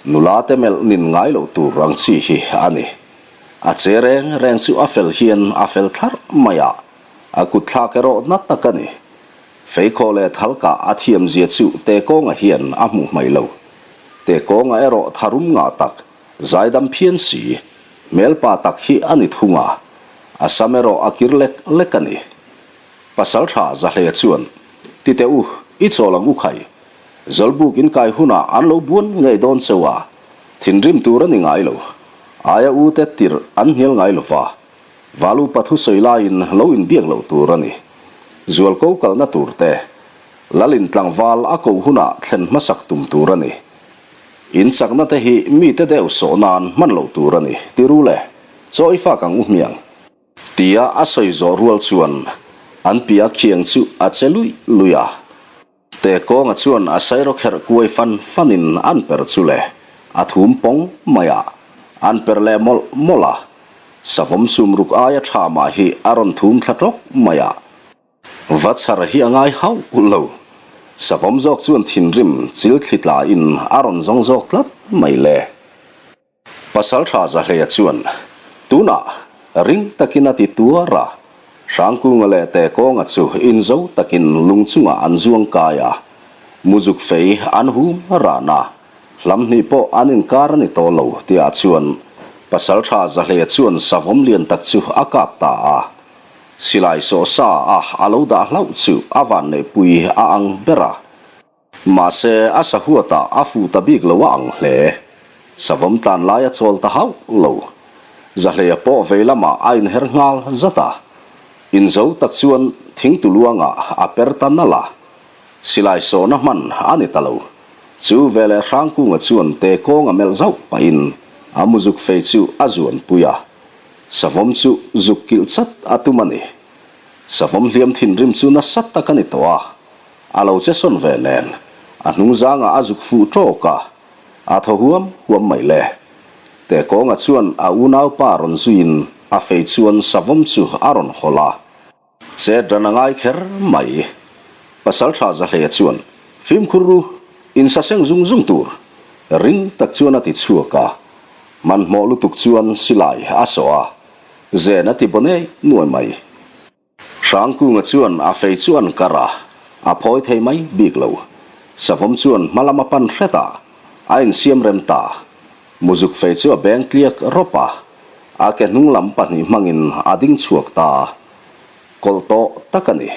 nula te melh nin ngai loh tur ang chi hi a ni. A che reng reng chu a fel hian a fel thlarh mai a, a kut thlak erawh na tak a ni. Feikhawh leh thalkah a thiam zia chu Tekawnga hian a hmuh hmaih lo. Tekawnga erawh tharum ngah tak, zaidam phian si, hmelpa tak hi a ni thung a, a sam erawh a kir lek lek a ni. Pasaltha Zahlea chuan, Ti teh u, i chawl ang u khai. Zawlbuk in kai hunah an lo buan ngei dawn cheu a, thinrim tur a ni ngai lo. Aia u te tirh an hnial ngai lo va, Valu pathu sawi laiin lo inbiak loh tur a ni. Zualko kalna tur te, Lalin tlangval a koh hunah thlen hmasak tum tur a ni. In chakna te hi mite deuh sawh nan hman loh tur a ni, ti ru le, chaw i fak ang u hmiang. Tia a sawi zawh rual chuan an piah khiang chu a che luih luih a. Tekawnga chuan a sairaw kherh kuai fan fanin an per chu le, a thum pawng mai a, an per leh mawlh mawlh a. Savawm sumruk aia tha mah hi a rawn thum thla tawk mai a. Va chhar hi a ngai hauh lo. Savawm zawk chuan thinrim chil thli tlain a rawn zawng zawk tlat mai le. Pasaltha Zahleia chuan, Tunah, ring takin a ti tuar a. Hrangkunga leh Tekawnga chu inzo takin lung chungah an zuang kai a. Muzuk fei an hum ran a, hlam hnih pawh an inkar a ni tawh lo tihah chuan Pasaltha Zahleia chuan savawm lian tak chu a kap ta a. Silai sawh sa a a lo dah hlauh chu a vanneihpui a ang ber a. Mahse, a sahuatah a fuh ta bik lo a ang hle. Savawm tlan lai a chawl ta hauh lo. Zahleia pawh vei lamah a inher nghal zat a. Inzo tak chuan thingtuluangah a per ta nalh a. Silai sawhna hman a ni ta lo. Chu veleh Hrangkunga chuan te kawng a melh zauh pahin a muzuk fei chu a zuanpui a. Savawm chu zuk kilh chat a tum a ni. Savawm hliam thinrim chu nasa tak a ni tawh a. A lo che sawn ve nen, a hnung zangah a zuk fuh tawk a, a thaw huam huam mai le. Tekawnga chuan a unaupa rawn zuiin a fei chuan savawm chu a rawn hawlh a. Chet ran a ngai kher mai. Pasaltha Zahleia chuan, Fimkhur ru, insaseng zung zung tur. Ring tak chuan a ti chhuak a. Hmanhmawh lutuk chuan silai a sawh a, zen a ti baw nei nuai mai. Hrangkunga chuan a fei chu an kar a, a phawi thei mai bik lo. Savawm chuan hma lam a pan hret a, a insiam rem ta. Muzuk fei chu a beng tliak rawp a, a ke hnung lam pahnih hmangin a ding chhuak ta. Kawlh tawh tak a ni.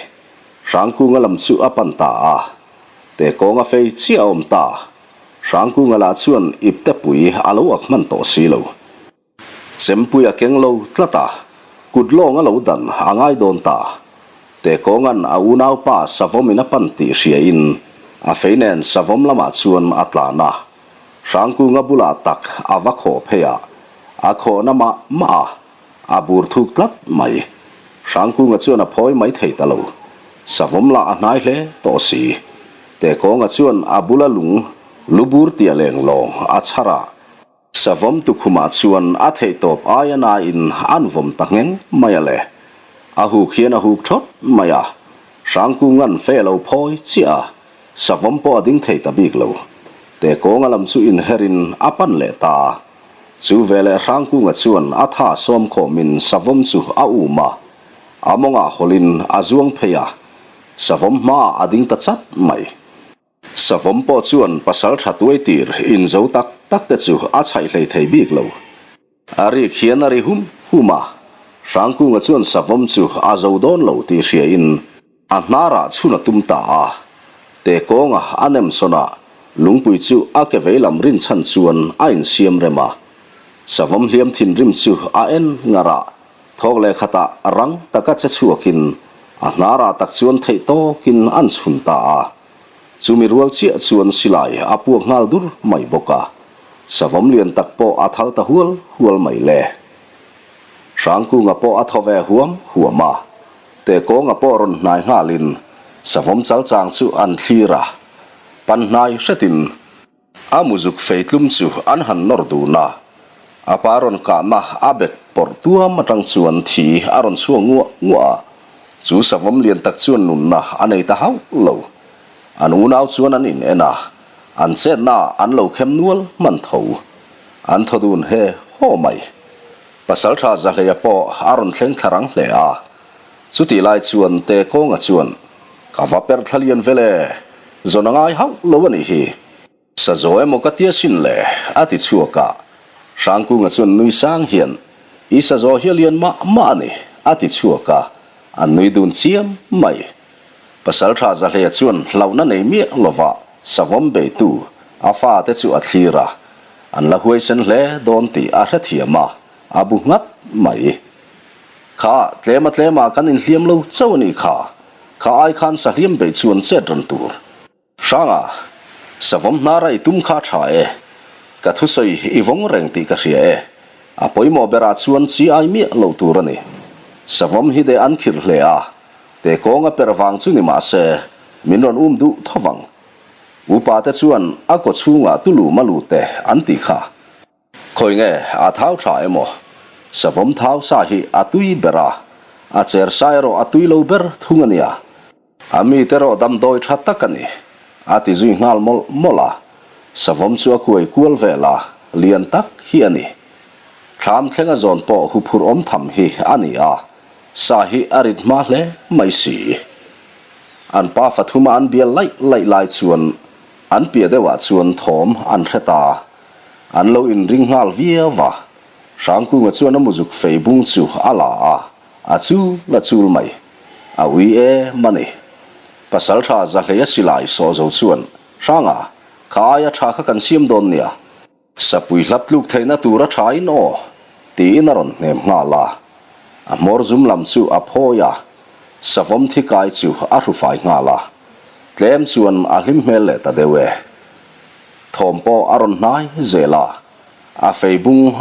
Hrangkunga lam chu a pan ta a, te kawnga fei chiah a awm ta. Hrangkunga lah chuan iptepui a lo ak hman tawh si lo. Chempui a keng lo tlat a, kut lawng a lo dan a ngai dawn ta. Tekawnga'n a unaupa Savawmin a pan tih hriain a fei nen Savawm lamah chuan a tlan a. Hrangkunga bulah tak a va khawh phei a, a khawhna mah mah a, a bur thuk tlat mai. Hrangkunga chuan a phawi mai thei ta lo. Savawm lah a hnai hle tawh si. Tekawnga chuan a bula lung lu bur tia leng lawng a chhar a. Savawm tukhumah chuan a theihtawp aia nain an vawm ta ngheng mai a le. A huk hian a huk thawt mai a, Hrangkunga'n fe lo phawi chiah a, Savawm pawh a ding thei ta bik lo. Tekawnga lam chu inherin a pan leh ta a. Chu veleh Hrangkunga chuan a tha sawm khawmin Savawm chu a um a, a mawngah hawlhin a zuang phei a, Savawm hmaah a ding ta chat mai. Savawm pawh chuan pasal tha tuai tir inzo tak tak te chu a chhaih hlei thei bik lo. A rik hian a ri hum hum a, Hrangkunga chuan Savawm chu a zo dawn lo tih hriain a hnarah chhun a tum ta a. Te kawnga a nem sawn a, lungpui chu a ke veilam rinchhan chuan a insiam rem a. Savawm hliam thinrim chu a en ngar a, thawk leh khatah rang taka che chhuakin a hnarah tak chuan theih tawkin an chhun ta a. Chumi rual chiah chuan silai a puak nghal dur mai bawk a, savawm lian tak pawh a thal ta hual hual mai le. Hrangkunga pawh a thaw ve huam huam a, Tekawnga pawh rawn hnai nghalin savawm chalchang chu an thlir a, pan hnai hretin A muzuk fei tlum chu an han nawr dun a, a pa rawn kahna a bek pawrh tuam atang chuan thi a rawn chhuak nguah nguah a, chu savawm lian tak chuan nunna a nei ta hauh lo. An unau chuan an in en a, an chetna ah an lo khem nual hman tho. An thaw dun he haw mai. Pasaltha Zahleia pawh a rawn thleng thla rang hle a, chutih lai chuan Tekawnga chuan, Ka va perh thla lian vel e, zawn a ngai hauh lo a nih hi. Sazaw emaw ka tia sin le, a ti chhuak a. Hrangkunga chuan nui sang hian, I sazaw hi a lian mah mah a ni, a ti chhuak a, an nui dun chiam mai. Pasaltha Zahleia chuan hlauhna nei miah lova savawm beitu a fate chu a thlir a, an la huaisen hle dawn tih a hrethiam a, a bu nghat mai. Kha, tlema tlema kan inhliam lo chauh a nih kha. Kha ai khan sahliam beih chu an chet ran tur. Hranga, savawm hnara i tum kha tha e. Ka thusawi i vawng reng tih ka hria e. A pawimawh berah chuan chi ai miah lo tur a ni. Savawm hi deh an khirh hle a, te kawnga per vang chu ni mah se, min rawn um duh tho vang. Upa te chuan a kaw chhungah tulum a lut e an tih kha. Khawi nge a thau tha emaw? Savawm thau sa hi a tui ber a, a cher sa erawh a tui lo ber thung a nia. A mite erawh damdawi tha tak a ni, a ti zui nghal mawlh mawlh a. Savawm chu a kuai kual vel a, lian tak hi a ni. Thlam thlenga zawn pawh huphurh awm tham hi a ni a, sa hi a rit hma hle mai si. An pa fathuma an bial laih laih lai chuan an piah deuhah chuan thawm an hre ta. An lo inring nghal viau va, Hrangkunga chuan a muzuk fei bung chu a la a, a chul a chul mai. A ui em a ni. Pasaltha Zahleia silai sawh zo chuan, Hranga, kha aia tha kha kan siam dawn nia. Sapui hlap tluk theihna tur a tha in aw, tiin a rawn hnem nghal a. A hmawr zum lam chu a phawi a, savawm thi kai chu a hrufai nghal a. Tlem chuan a hlim hmel leh ta deuh e. Thawm pawh a rawn hnai zel a, a fei bung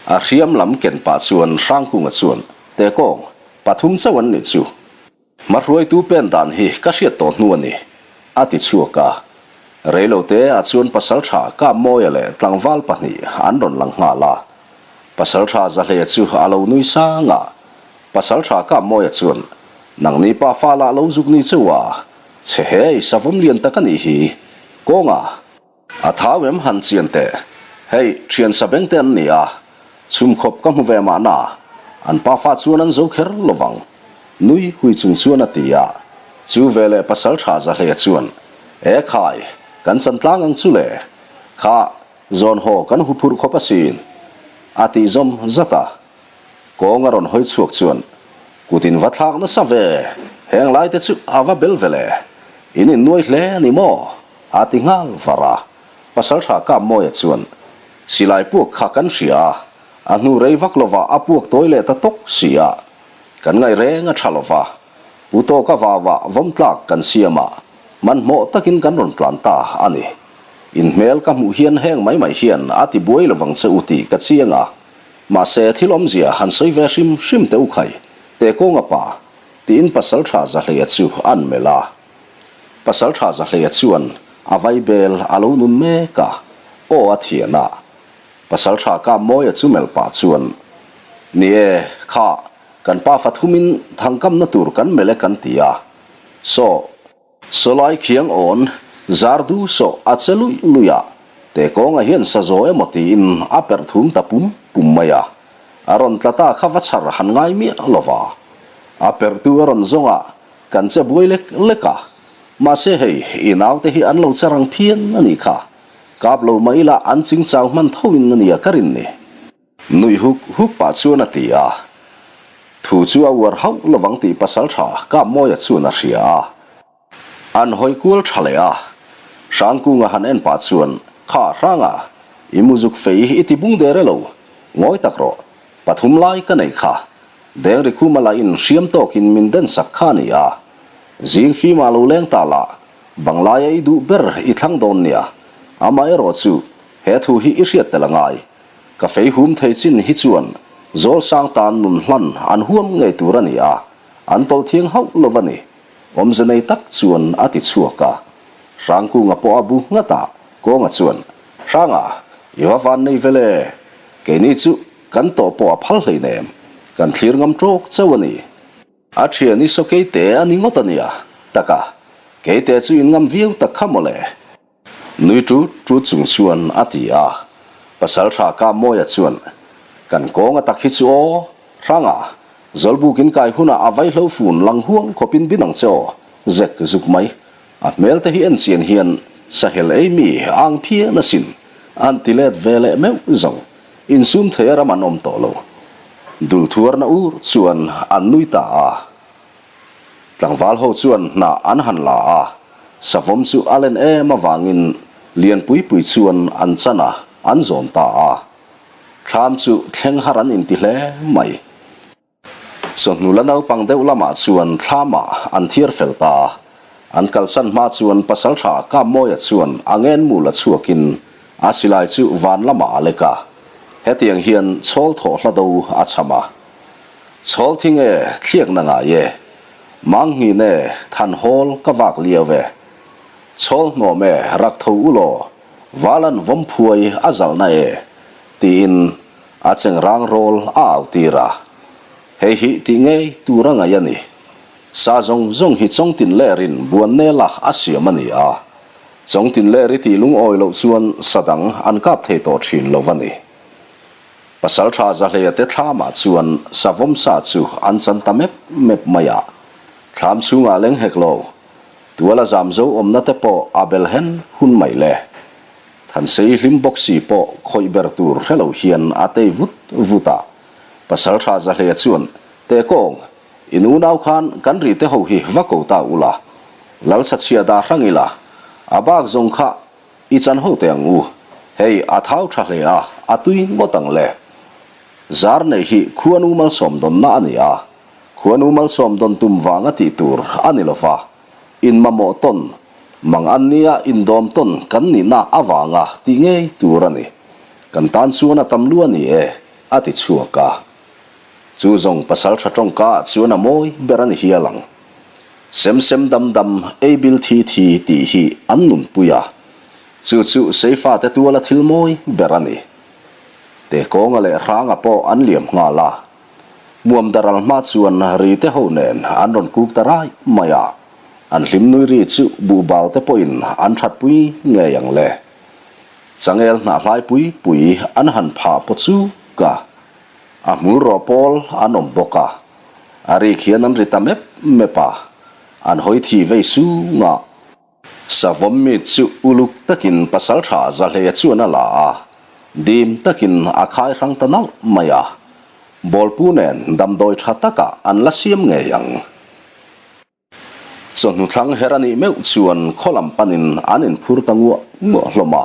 a hriam lam ken pah chuan Hrangkunga chuan, Tekawng, pathum chauh an nih chu. Hmahruaitu pen dan hi ka hriat tawh hnu a ni, a ti chhuak a. Reilote ah chuan Pasaltha Kapmawia leh tlangval pahnih an rawn lang nghal a. Pasaltha Zahleia chu a lo nui sang a, Pasaltha Kapmawia chuan. Nangni pa fa lah lo zuk ni cheu a, che hei savawm lian tak a nih hi. Kawnga. A thau em han chian teh. Hei, thian sabeng te an ni a, chhum khawp ka hmu ve mahna, an pa fa chuan an zo kher lovang. Nui hui chung chuan a ti a. Chu veleh pasal tha za hle chuan, E khai, kan chan tlang ang chu le. Kha, zawn haw kan hu phurh khawp asin. A tih zawm zat a. Kawng a rawn hawi chhuak chuan, Kut in va thlak nasa ve, heng lai te chu a va bel ve le. In innuai hle a ni maw? A ti nghal var a. Pasaltha Kapmawia chuan, Silai puak kha kan hria a, a hnu rei vak lovah a puak tawi leh ta tawk si a. Kan ngaih reng a tha lova, Pu Tawka vauah vawm tlak kan siam a, hmanhmawh takin kan rawn tlan ta a ni. In hmel ka hmuh hian heng mai mai hian a ti buai lovang che u tih ka chiang a. Mahse, thil awmzia han sawi ve hrim hrim teh u khai, teh kawnga pa, tiin Pasaltha Zahleia chu an melh a. Pasaltha Zahleia chuan a vaibel a lo nun mek a, aw a thian a. Pasaltha Kapmawia chu melh pah chuan, Ni e, kha, kan pa fathumin thangkamna tur kan melh e kan ti a. Saw. Sawlai khiang awn, zar du sawh a che luih luih a, te kawnga hian sa zaw emaw tiin a perh thum ta pum pum mai a. A rawn tla ta kha va chhar han ngai miah lo va. A perhtu a rawn zawng a, kan che buai lek lek a. Mahse hei, i naute hi an lo che rang phian a nih kha. Kap lo mah ila an ching chau hman thoin a nia ka rin ni. Nuih huk huk pah chuan a ti a. Thu chu a uar hauh lovang tih pasal tha Kapmawia chuan a hria a. An hawi kual tha leh a. Hrangkunga han en pah chuan, Kha Hranga, i muzuk fei i ti bung der e lo. Ngawi tak rawh. Pathum lai ka nei kha. Dengri khuma lah in hriam tawkin min den sak kha a ni a. Zing fimah lo leng ta lah, Banglaia i duh ber i thlang dawn nia. Amaherawh chu, he thu hi i hriat tel a ngai. Ka fei hum thei chin hi chuan Zawlsang tan nun hlan an huam ngei tur a ni a, an tawlh thiang hauh lo a ni. Awmze nei tak chuan a ti chhuak a. Hrangkunga pawh a bu nghat a, Kawnga chuan, Hranga, i va van nei vel e. Keini chu kan tawh pawh a phal hleinem, kan thlir ngam tawk chauh a ni. A thian i saw keite a ni ngawt a nia, taka, keite chu in ngam viau tak kha mawle. Nui tut tut chung chuan a ti a. Pasaltha Kapmawia chuan, Kan kawng a tak hi chu aw, Hranga, Zawlbuk in kai hunah a vaihlo fun lang huang khawpin bin ang che aw, zek zuk mai. A hmel te hi en chian hian sahel ei mi ang phian asin, an ti let ve leh meuh zawng. Insum thei a ram an awm tawh lo. Dul thuarna ur chuan an nui ta a. Tlangval ho chuan hnah an han la a, savawm chu a len em avangin lianpui pui chuan an chan a, an zawn ta a. Thlam chu thleng har an inti hle mai. Chawhnu la naupang deuh lamah chuan thlamah an thiar fel ta a. An kalsan hma chuan pasaltha Kapmawia chuan a ngenmu la chhuakin a silai chu van lamah a lek a. Hetiang hian chhawl thawh hla do a cham a. Chhawl thing e, thliak na ngai e. Mangnghin e, than hawl ka vak liau e. Chhawl hnawm e, rak tho u law, Valan vawm phuai a zalhna e, tiin a cheng rang rawl a au tir a. Hei hi tih ngei tur a ngaih a ni. Sa zawng zawng hi Chawngtin lerin buan nela a siam a ni a. Chawngtin ler i tih lungawi loh chuan sa dang an kap thei tawh thin lo a ni. Pasalṭha Zahleia te thlamah chuan savawm sa chu an chan ta mep mep mai a, thlam chhungah leng hek lo, tuala zam zo awmna te pawh a bel hen hun mai le. Thansei hlim bawk si pawh khawih ber tur hre lo hian a tei vut vut a. Pasalṭha Zahleia chuan, Tehkawng, in unau khan kan ri te ho hi va ko ta ula, Lalsachhia dah hrang ila, a bak zawng kha I chan ho teh ang u. Hei, a thau tha hle a, a tui ngawt ang le. Zar nei hi khuanu malsawm dawnna a ni a. Khuanu malsawm dawn tum vanga tih tur a ni lova. Inmamawh tawn, mang an nia indawm tawn kan nihna avanga tih ngei tur a ni. Kan tan chuan a tam lu a ni e, a ti chhuak a. Chu zawng pasal tha tawngka ah chuan a mawi ber a ni hial ang. Sem sem dam dam, ei bil thi thi tih hi an nunpui a. Chu chu Seifate tuala thil mawi ber a ni. Tekawnga leh Hranga pawh an liam nghal a. Hmuam daral hma chuan ri te ho nen an rawn kuk ta raih mai a, an hlim nui ri chu buhbal te pawhin an thatpui ngei ang le. Changel hnah hlai pui pui an han phah paw chuk a, a hmul rawh pawl an awm bawk a, a rik hian an ri ta mep mep a, an hawi thi vei sung a. Savawm mit chu uluk takin pasaltha Zahleia chuan a la a, dim takin a khai hrang ta nalh mai a. Bawlpu nen damdawi tha takah an la siam ngei ang. Chawhnu thlang her a nih meuh chuan khaw lam panin an inphur ta nguah nguah hlawm a.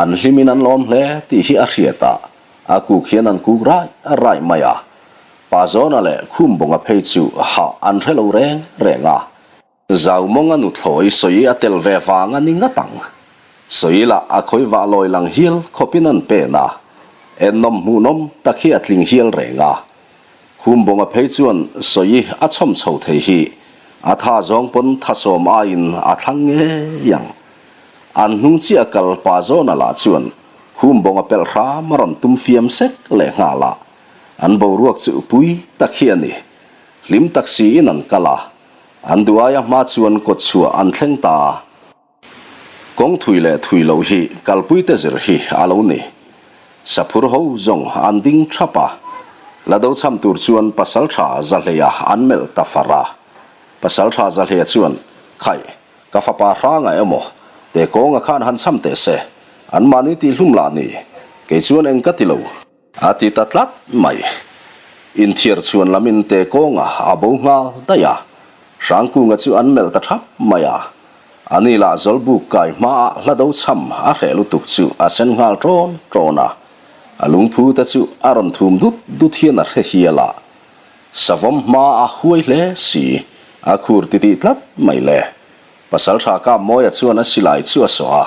An hlimin an lawm hle tih hi a hriat a, a kuk hian an kuk raih raih mai a. Pa Zawna leh Khumbawnga phei chu hah an hre lo reng reng a. Zaumawnga nuthlawi sawi a tel ve vang a ni ngat ang. Sawi lah a khawi vah lawi lang hial khawpin an pen a, ennawm hmuhnawm tak hi a tling hial reng a. Khumbawnga phei chuan sawi a chhawm chho thei hi a tha zawng pawn thasawm aiin a thlang ngei ang. An hnung chiah kal pa zawna lah chuan Khumbawnga pelh hram a rawn tum fiam sek leh nghal a, an boruak chu pui tak hi a ni. Hlim tak siin an kal a, An duh aia hma chuan kawtchhuah an thleng ta. Kawng thui leh thui loh hi kalpuite zir hi a lo ni. Saphur ho zawng an ding thap a, la do cham tur chuan Pasaltha Zahleia an melh ta far a. Pasaltha Zahleia chuan, Khaih, ka fapa hranga emaw, te kawnga khan han cham teh se, anmahni tihhlum lah ni, kei chuan eng ka ti lo. A ti ta tlat mai. Inthiar chhuan lamin te kawnga a bo nghal daih a. Hrangkunga chu an melh ta thap mai a. A ni lah Zawlbuk kai hmaah hla do chham a hreh lutuk chu a sen nghal ṭawn ṭawn a. A lungphu te chu a rawn thum dut dut hian a hre hial a. Savawm hma a huai hle si, a khur titih tlat mai le. Pasalṭha Kammawia chuan a silai chu a sawh a,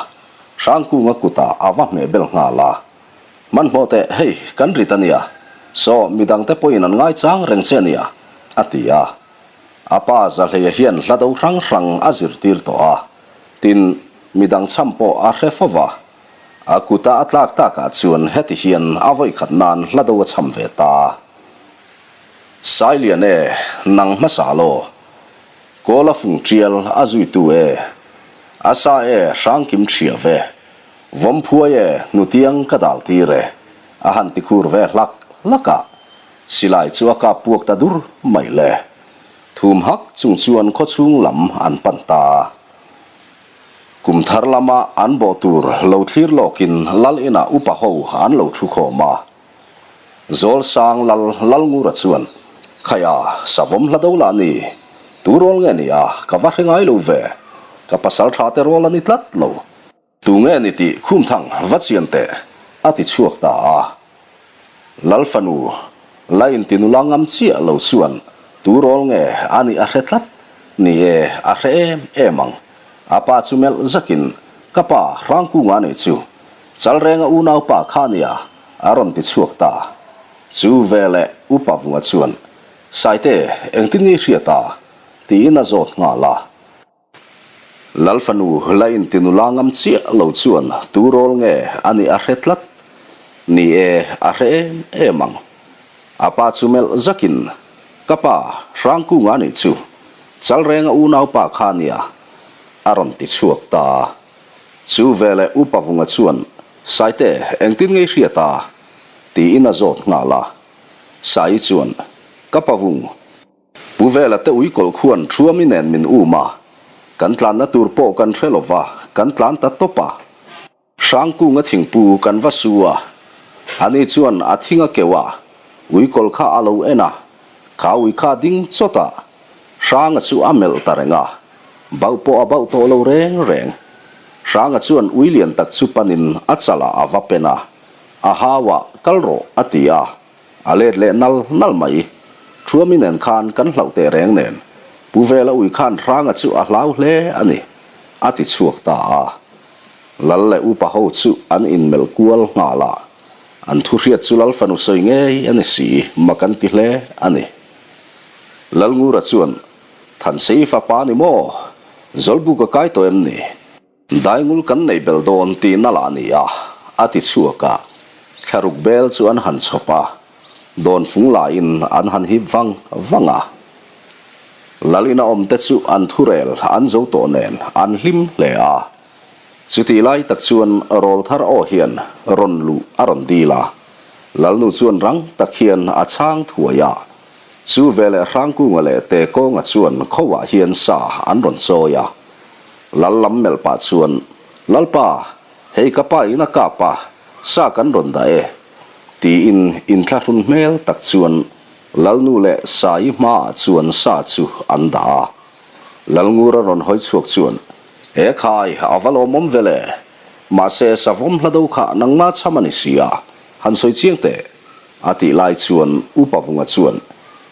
Hrangkunga kutah a va hmeh bel nghal a. Hmanhmawh teh, hei, kan rit a nia. Saw, midangte pawhin an ngaichang reng che a nia, a ti a. A pa Zahleia hian hla do hrang hrang a zirtir tawh a, tin, midang chham pawh a hre fo va. A kuta a tlak takah chuan heti hian a vawikhat nan hla do a chham ve ta. Sailian e, nang hmasa law. Kawla fung tial a zuitu e. A sa e, hrangkim ṭhia ve. Vawmphuai e, hnutiang ka dal tir e, a han ti khur ve hlak hlak a, silai chu a kap puak ta dur mai le. Thum hak chung chuan khawchhung lam an pan ta a. Kum thar lama an bawh tur lo thlir lawkin lal inah upa ho an lo thu khawm a. Zawl sang lal Lalngura chuan, Khaia, savawm hla do lah ni, tu rawl nge ni a, ka va hre ngai lo ve, ka pasal tha te rawl a ni tlat lo. Tu nge ni tih Khumthang va chian teh, a ti chhuak ta a. Lal fanu, la inti nula ngam chiah lo chuan tu rawl nge a nih a hre tlat? Ni e, a hre em em ang. A pa chu melh zakin, Ka pa, Hrangkunga nei chu Chalrenga unaupa kha a nia, a rawn ti chhuak ta. Chu veleh Upa Vunga chuan, Saite, engtin nge i hriat a? tiin a zawt nghal a. Lal fanu la inti nula ngam chiah lo chuan tu rawl nge a nih a hre tlat. Ni e, a hre em em ang. A pa chu melh zakin, Ka pa, Hrangkunga nih chu, Chalrenga unaupa kha nia, a rawn ti chhuak ta. Chu veleh Upa Vunga chuan, Saite, engtin nge i hriat a? tiin a zawt nghal a. Sai chuan, Ka pa Vung, Pu Vela te ui kawlh khuan Thuami nen min um a, kan tlanna tur pawh kan hre lo va, kan tlan ta tawp a. Hrangkunga thingpu kan va su a, ani chuan a thing a keuh a, ui kawlh kha a lo en a, kha ui kha ding chawt a, Hranga chu a melh ta reng a, bauh pawh a bauh tawh lo reng reng. Hranga chuan ui lian tak chu panin a chalah a va pen a, a hau a, kal rawh a ti a. A let leh nal nal mai. Thuami nen khan kan hlauh teh reng nen Pu Vela ui khan Hranga chu a hlau hle a ni, a ti chhuak ta a. Lal leh upa ho chu an inmelh kual nghal a, an thu hriat chu Lal fanu sawi ngei a ni si, mak an ti hle a ni. Lalngura chuan, Thansei fapa ni maw? Zawlbuk a kai tawh em ni? Daingul kan neih belh dawn tihna lah a ni a, a ti chhuak a. Thlaruk bel chu an han chhawp a. Dawnfung lain an han hip vang vang a. Lal ina awmte chu an thurel an zo tawh nen an hlim hle a. Chutih lai tak chuan rawlthar aw hian rawn luh a rawn dil a. Lalnu chuan rang tak hian a chhang thuai a. Chu veleh Hrangkunga leh Tekawnga chuan khawah hian sa an rawn chawi a. Lal lam melh pah chuan, Lalpa, hei ka pa in a kap a, sa kan rawn dah e, tiin inthlahrun hmel tak chuan Lalnu leh Saii hmaah chuan sa chu an dah a. Lalngura rawn hawi chhuak chuan, E khai, a va lawmawm ve le. Mahse, savawm hla do kha nangma chham a ni si a, han sawi chiang teh, a tih lai chuan Upa Vunga chuan,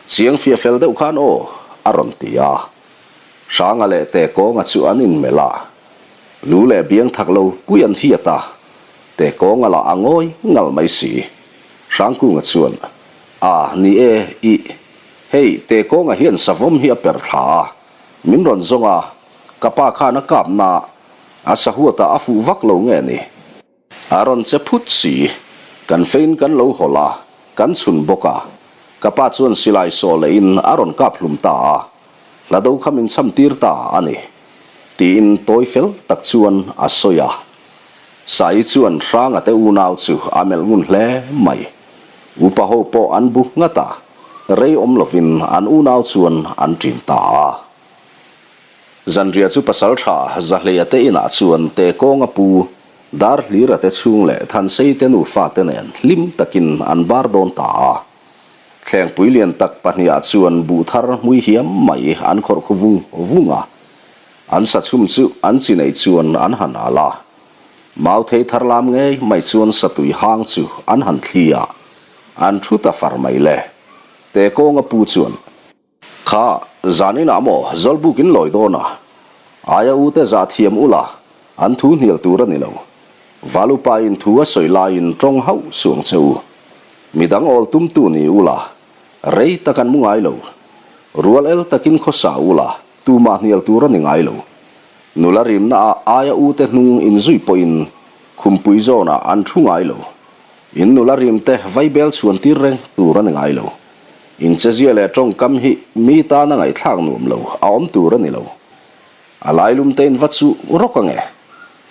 Chiang fiah fel deuh khan aw, a rawn ti a. Hranga leh Tekawnga chu an inmelh a, lu leh biang thak lo pui an hiat a, Tekawnga lah a ngawi ngalh mai si. Hrangkunga chuan, A, ni e, ih, hei Tekawnga hian savawm hi a per thla a, min rawn zawng a, ka pa khan a kapna a sahuatah a fuh vak lo nge ni? A rawn che phut si. Kan fein kan lo hawlh a, kan chhun bawk a. Ka pa chuan silai sawh lehin a rawn kap hlum ta a, hla do kha min cham tir ta a ni, tiin tawi fel tak chuan a sawi a. Saii chuan Hranga te unau chu a melh ngun hle mai. Upa ho pawh an bu nghat a, rei awm lovin an unau chuan an ṭin ta a. Zanriah chu Pasalṭha Zahleia te inah chuan Tekawnga pu Darhlira te chhung leh Thansei te nufa te nen hlim takin an bar dawn ta a. Thlengpui lian tak pahnihah chuan buh thar hmui hiam mai an khawrh khu vung vung a. An sachhum chu an chi nei chuan an han al a. Mauthei thar lam ngei mai chuan satui hang chu an han thli a. An thu ta far mai le. Tekawnga pu chuan. Kha, zan inah maw Zawlbuk in lawi dawn a? Aia u te zah thiam ula, an thu hnial tur a ni lo. Valupa in thu a sawi laiin tawng hauh suang che u. Midang awl tumtu ni ula, rei tak an mu ngai lo. Rual el takin khawsa ula, tumah hnial tur a ni ngai lo. Nula rimna ah aia u te hnung inzui pawhin khumpui zawnah an thu ngai lo. In nula rimte vaibel chhuan tir reng tur a ni ngai lo. Inchezia leh tawngkam hi mi tana ngaihthlak nuam lo a awm tur a ni lo. A lailum te in va chu rawk ange.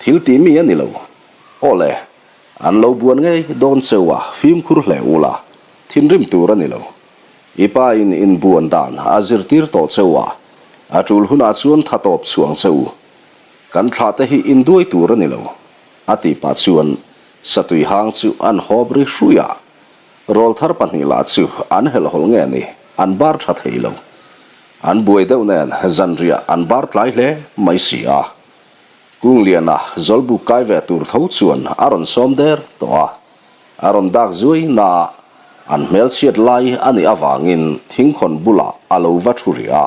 Thil tih mi a ni lo. Aw le, an lo buan ngei dawn cheu a fimkhur hle ula, thinrim tur a ni lo. I pa in inbuan dan a zirtir tawh cheu a, a tul hunah chuan tha tawp chhuang cheu. Kan thlah te hi induai tur a ni lo, a tih pah chuan satui hang chu an hawp ri hrui a. Rawlthar pahnih lah chu an helhhawlh nge ni, an bar tha thei lo. An buai deuh nen zanriah an bar tlai hle mai si a. Kungliana Zawlbuk kai ve tur tho chuan a rawn sawm der tawh a. A rawn dak zuai na an hmelchhiat lai a nih avangin thingkhawn bulah a lo va thu rih a.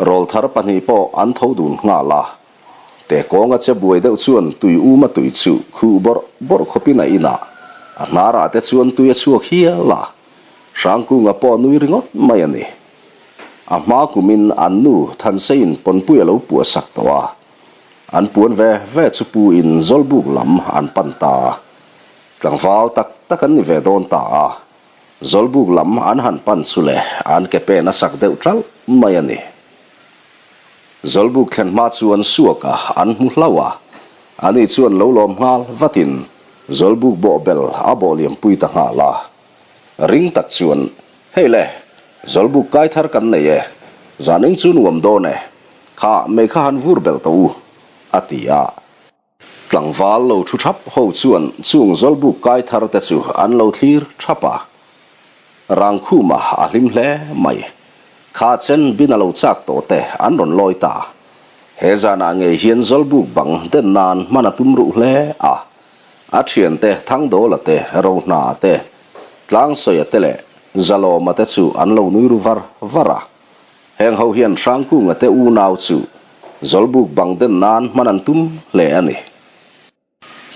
Rawlthar pahnih pawh an tho dun nghal a. Tekawnga che buai deuh chuan tui uma tui chu khuh bawrh bawrh khawpin a in a, a hnarah te chuan tui a chhuak hial a. Hrangkunga pawh nui ringawt mai a ni. A hma kumin an nu Thanseiin pawnpui a lo puah sak tawh a. An puan ve ve chu pu in Zawlbuk lam an pan ta a. Tlangval tak tak an ni ve dawn ta a. Zawlbuk lam an han pan chu le an ke pen a sak deuh ṭalh mai a ni. Zawlbuk thlen hma chuan Suaka an hmu hlauh a, ani chuan lo lawm nghal vatin Zawlbuk bawhbel a bawh liampui ta nghal a. Ring tak chuan, Hei le, Zawlbuk kai thar kan nei e, zanin chu nuam dawn e, kha mei kha han vur belh tawh u, a ti a. Tlangval lo thu thap ho chuan chung Zawlbuk kai thar te chu an lo thlir thap a. Rangkhuma a hlim hle mai. Kha chen bin a lo chak tawh te an rawn lawi ta. He zanah ngei hian Zawlbuk bang den nan hman a tum ruh hle a. A thiante Thangdawla te, Rohna te, Tlangsawia te leh Zalawma te chu an lo nui ru var var a. Heng ho hian Hrangkunga te unau chu Zawlbuk bang den nan hman an tum hle a ni.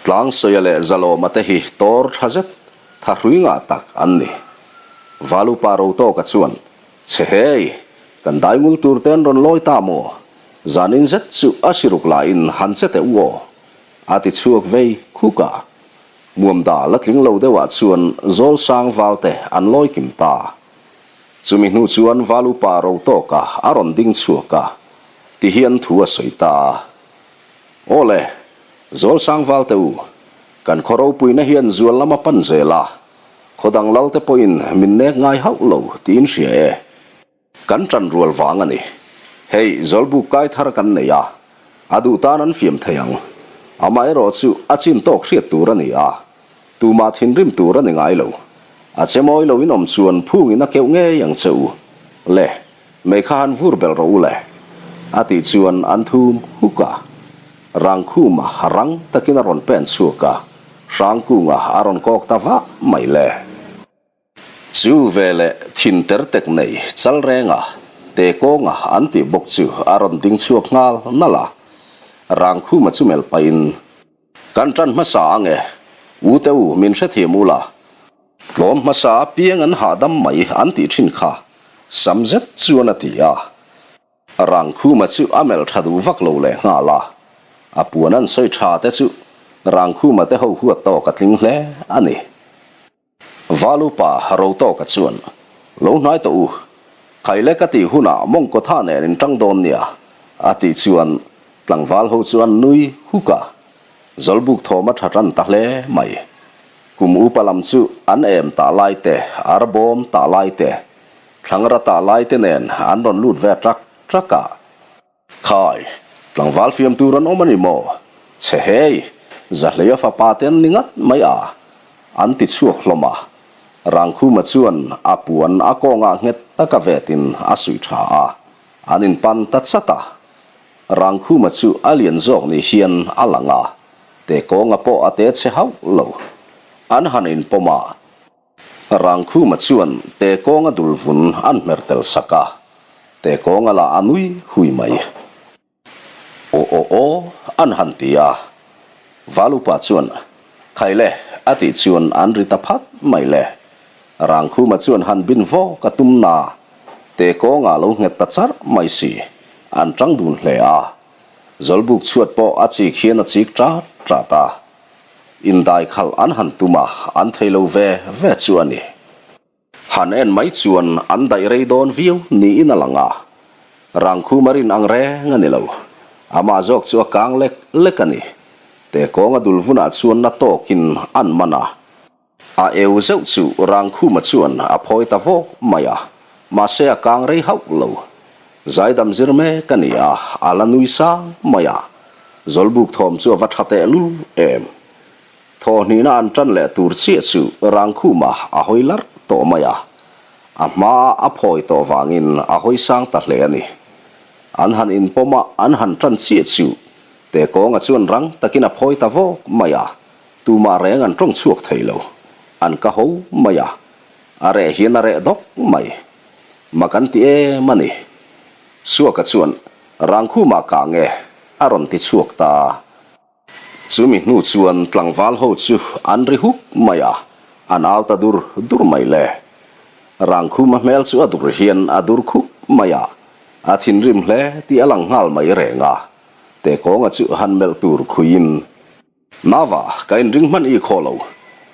Tlangsawia leh Zalawma te hi tawr tha zet, tha hrui ngah tak an ni. Valupa Rotawka chuan, Che hei, kan dai ngul tur te an rawn lawi ta maw? Zanin zet chu a siruk lahin han che teh u aw, a ti chhuak vei khuk a. Muamda la tling lo deuhah chuan Zawlsang valte an lawi kim ta. Chumi hnu chuan val upa ro tawka a rawn ding chhuak a, tihian thu a sawi ta. Aw le, Zawlsang valte u, kan khaw ropuina hian zual lama pan zel a, khaw dang lalte pawhin min nek ngai hauh lo tiin hria e. Kan ṭan rual vang a ni. Hei, Zawlbuk kai thar kan nei a, a duh tan an fiam thei ang. Amaherawh chu a chin tawk hriat tur a ni a, tumah thinrim tur a ni ngai lo. A che mawi lo in awm chuan phungin a keuh ngei ang che u. Le, mei kha han vur belh rawh u le. A tih chuan an thum huk a. Rangkhuma rang takin a rawn pen chhuak a, Hrangkunga a rawn kawk ta vah mai le. Chu veleh thin ter tek nei chal renga te kawnga an tih bawk chu a rawn ding chhuak nghal nalh a. Rangkhuma chu melh pahin, Kan tan hmasa ange, u te u min hrethiam ula, tlawm hmasa apiang an hahdam mai an tih thin kha, sam zet chuan a ti a. Rangkhuma chu a melh tha duh vak lo leh nghal a, a puan an sawi tha te chu Rangkhuma te ho huat tawk a tling hle a ni. Valupa Rotawka chuan, Lo hnai tawh u, Khaile ka tih hunah mawngkawtha nen in tang dawn nia, a tih chuan tlangval ho chu an nui huk a. Zawlbuk thawm a tha tan ta hle mai. Kum upa lam chu an em tah lai te, arbawm tah lai te, thlangra tah lai te nen an rawn lut ve ṭak ṭak a. Khai, tlangval fiam tur an awm a ni maw? Chhe hei, Zahleia fapa te an ni ngat mai a, an ti chhuak hlawm a. Rangkhuma chuan a puan a kawngah nghet taka vetin a suih tha a, an inpan ta chat a. Rangkhuma chu a lian zawk ni hian a lang a, te kawnga pawh a te chhe hauh lo. An han inpawm a. Rangkhuma chuan Tekawnga dul vun an hmer tel sak a, Tekawnga lah a nui hui mai. Aw aw aw an han ti a, Valupa chuan Khaile a tih chuan an ri ta phat mai le. Rangkhuma chuan han bin vawk a tum na, Tekawnga lo nghet ta charh mai si, an tang dun hle a. Zawlbuk chhuat pawh a chik hian a chik ṭat ṭat a. Indai khalh an han tum a, an thei lo ve ve chu a ni. Han en mai chuan an daih rei dawn viau niin a lang a, Rangkhuma rin ang reng a ni lo. Amah zawk chu a kang lek lek a ni. Te kawnga dul vunah chuan na tawkin an man a. A eu zeuh chu Rangkhuma chuan a phawi ta vawk mai a, mahse a kang rei hauh lo. Zaidam zir mek a ni a, a la nui sang mai a. Zawlbuk thawm chu a va tha tehlul em. Thawhhnihna an tan leh tur chiah chu Rangkhuma a hawi larh tawh mai a. A hmaa a phawi tawh vangin a hawi sang ta hle a ni. An han inpawm a, an han tan chiah chu Tekawnga chuan rang takin a phawi ta vawk mai a. Tumah reng an tawng chhuak thei lo. An ka ho mai a. A reh hian a reh dawk mai. Mak an ti em a ni. Suaka chuan, Rangkhumah kah nge? a rawn ti chhuak ta. Chumi hnu chuan tlangval ho chu an ri huk mai a, an au ta dur dur mai le. Rangkhuma hmel chu a dur hian a dur khup mai a, a thinrim hle tih a lang nghal mai reng a. Tekawnga chu han melh tur khuiin. Nava, ka inring hman i khaw lo.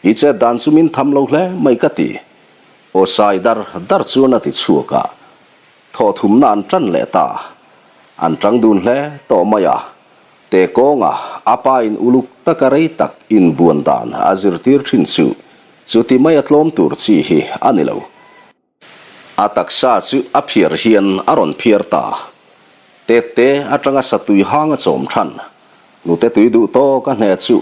I chet dan chu min tham lo hle mai ka ti. Aw sai dar dar chuan a ti chhuak a. Thaw thumna an tan leh ta. An tang dun hle tawh mai a. Te kawnga a pa in uluk taka rei tak inbuan dan a zirtir thin chu chuti mai a tlawm tur chi hi a ni lo. A taksa chu a phiar hian a rawn phiar ta. Tette atanga satui hang a chawm than. Nute tui duh tawk a hne chu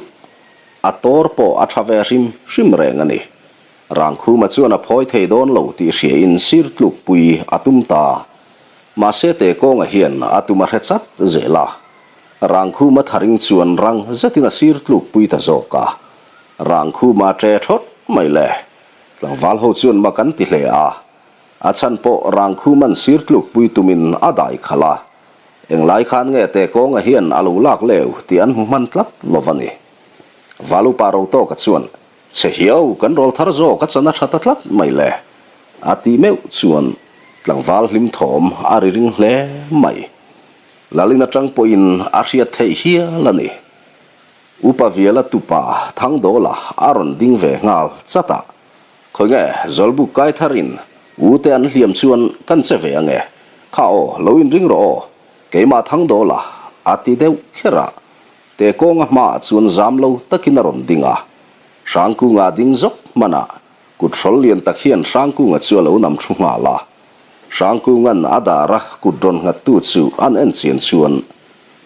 a tawr pawh a tha ve hrim hrim reng a ni. Rangkhuma chuan a phawi thei dawn lo tih hriain sir tlukpui a tum ta. Mahse Tekawnga hian a tum a hre chat zel a. Rangkhuma tharing chuan rang zetin a sir tlukpui ta zawk a. Rangkhuma a ṭe thawt mai le. Tlangval ho chuan mak an ti hle a, a chhan pawh Rangkhum an sir tlukpui tumin a dai khalh a, englai khan nge Tekawnga hian a lo lak leu tih an hmu hman tlat lo va ni. Valupa Rotawka chuan, Chhe hiau, kan rawl thar zawk a chan a tha ta tlat mai le, a tih meuh chuan tlangval hlim thawm a ri ring hle mai. Lalin atang pawhin a hriat theih hial a ni. Upa Viala tupa Thangdawla a rawn ding ve nghal chat a, Khawi nge Zawlbuk kai tharin u te an hliam chuan kan che ve ange, kha aw lo inring rawh aw, keimah Thangdawla a ti deuh kher a, Tekawnga hmaah chuan zam lo takin a rawn ding a, Hrangkunga a ding zawk hman a, kut hrawl lian tak hian Hrangkunga chu a lo nam thu nghal a. Hrangkunga'n a dar a kut rawn nghattu chu an en chian chuan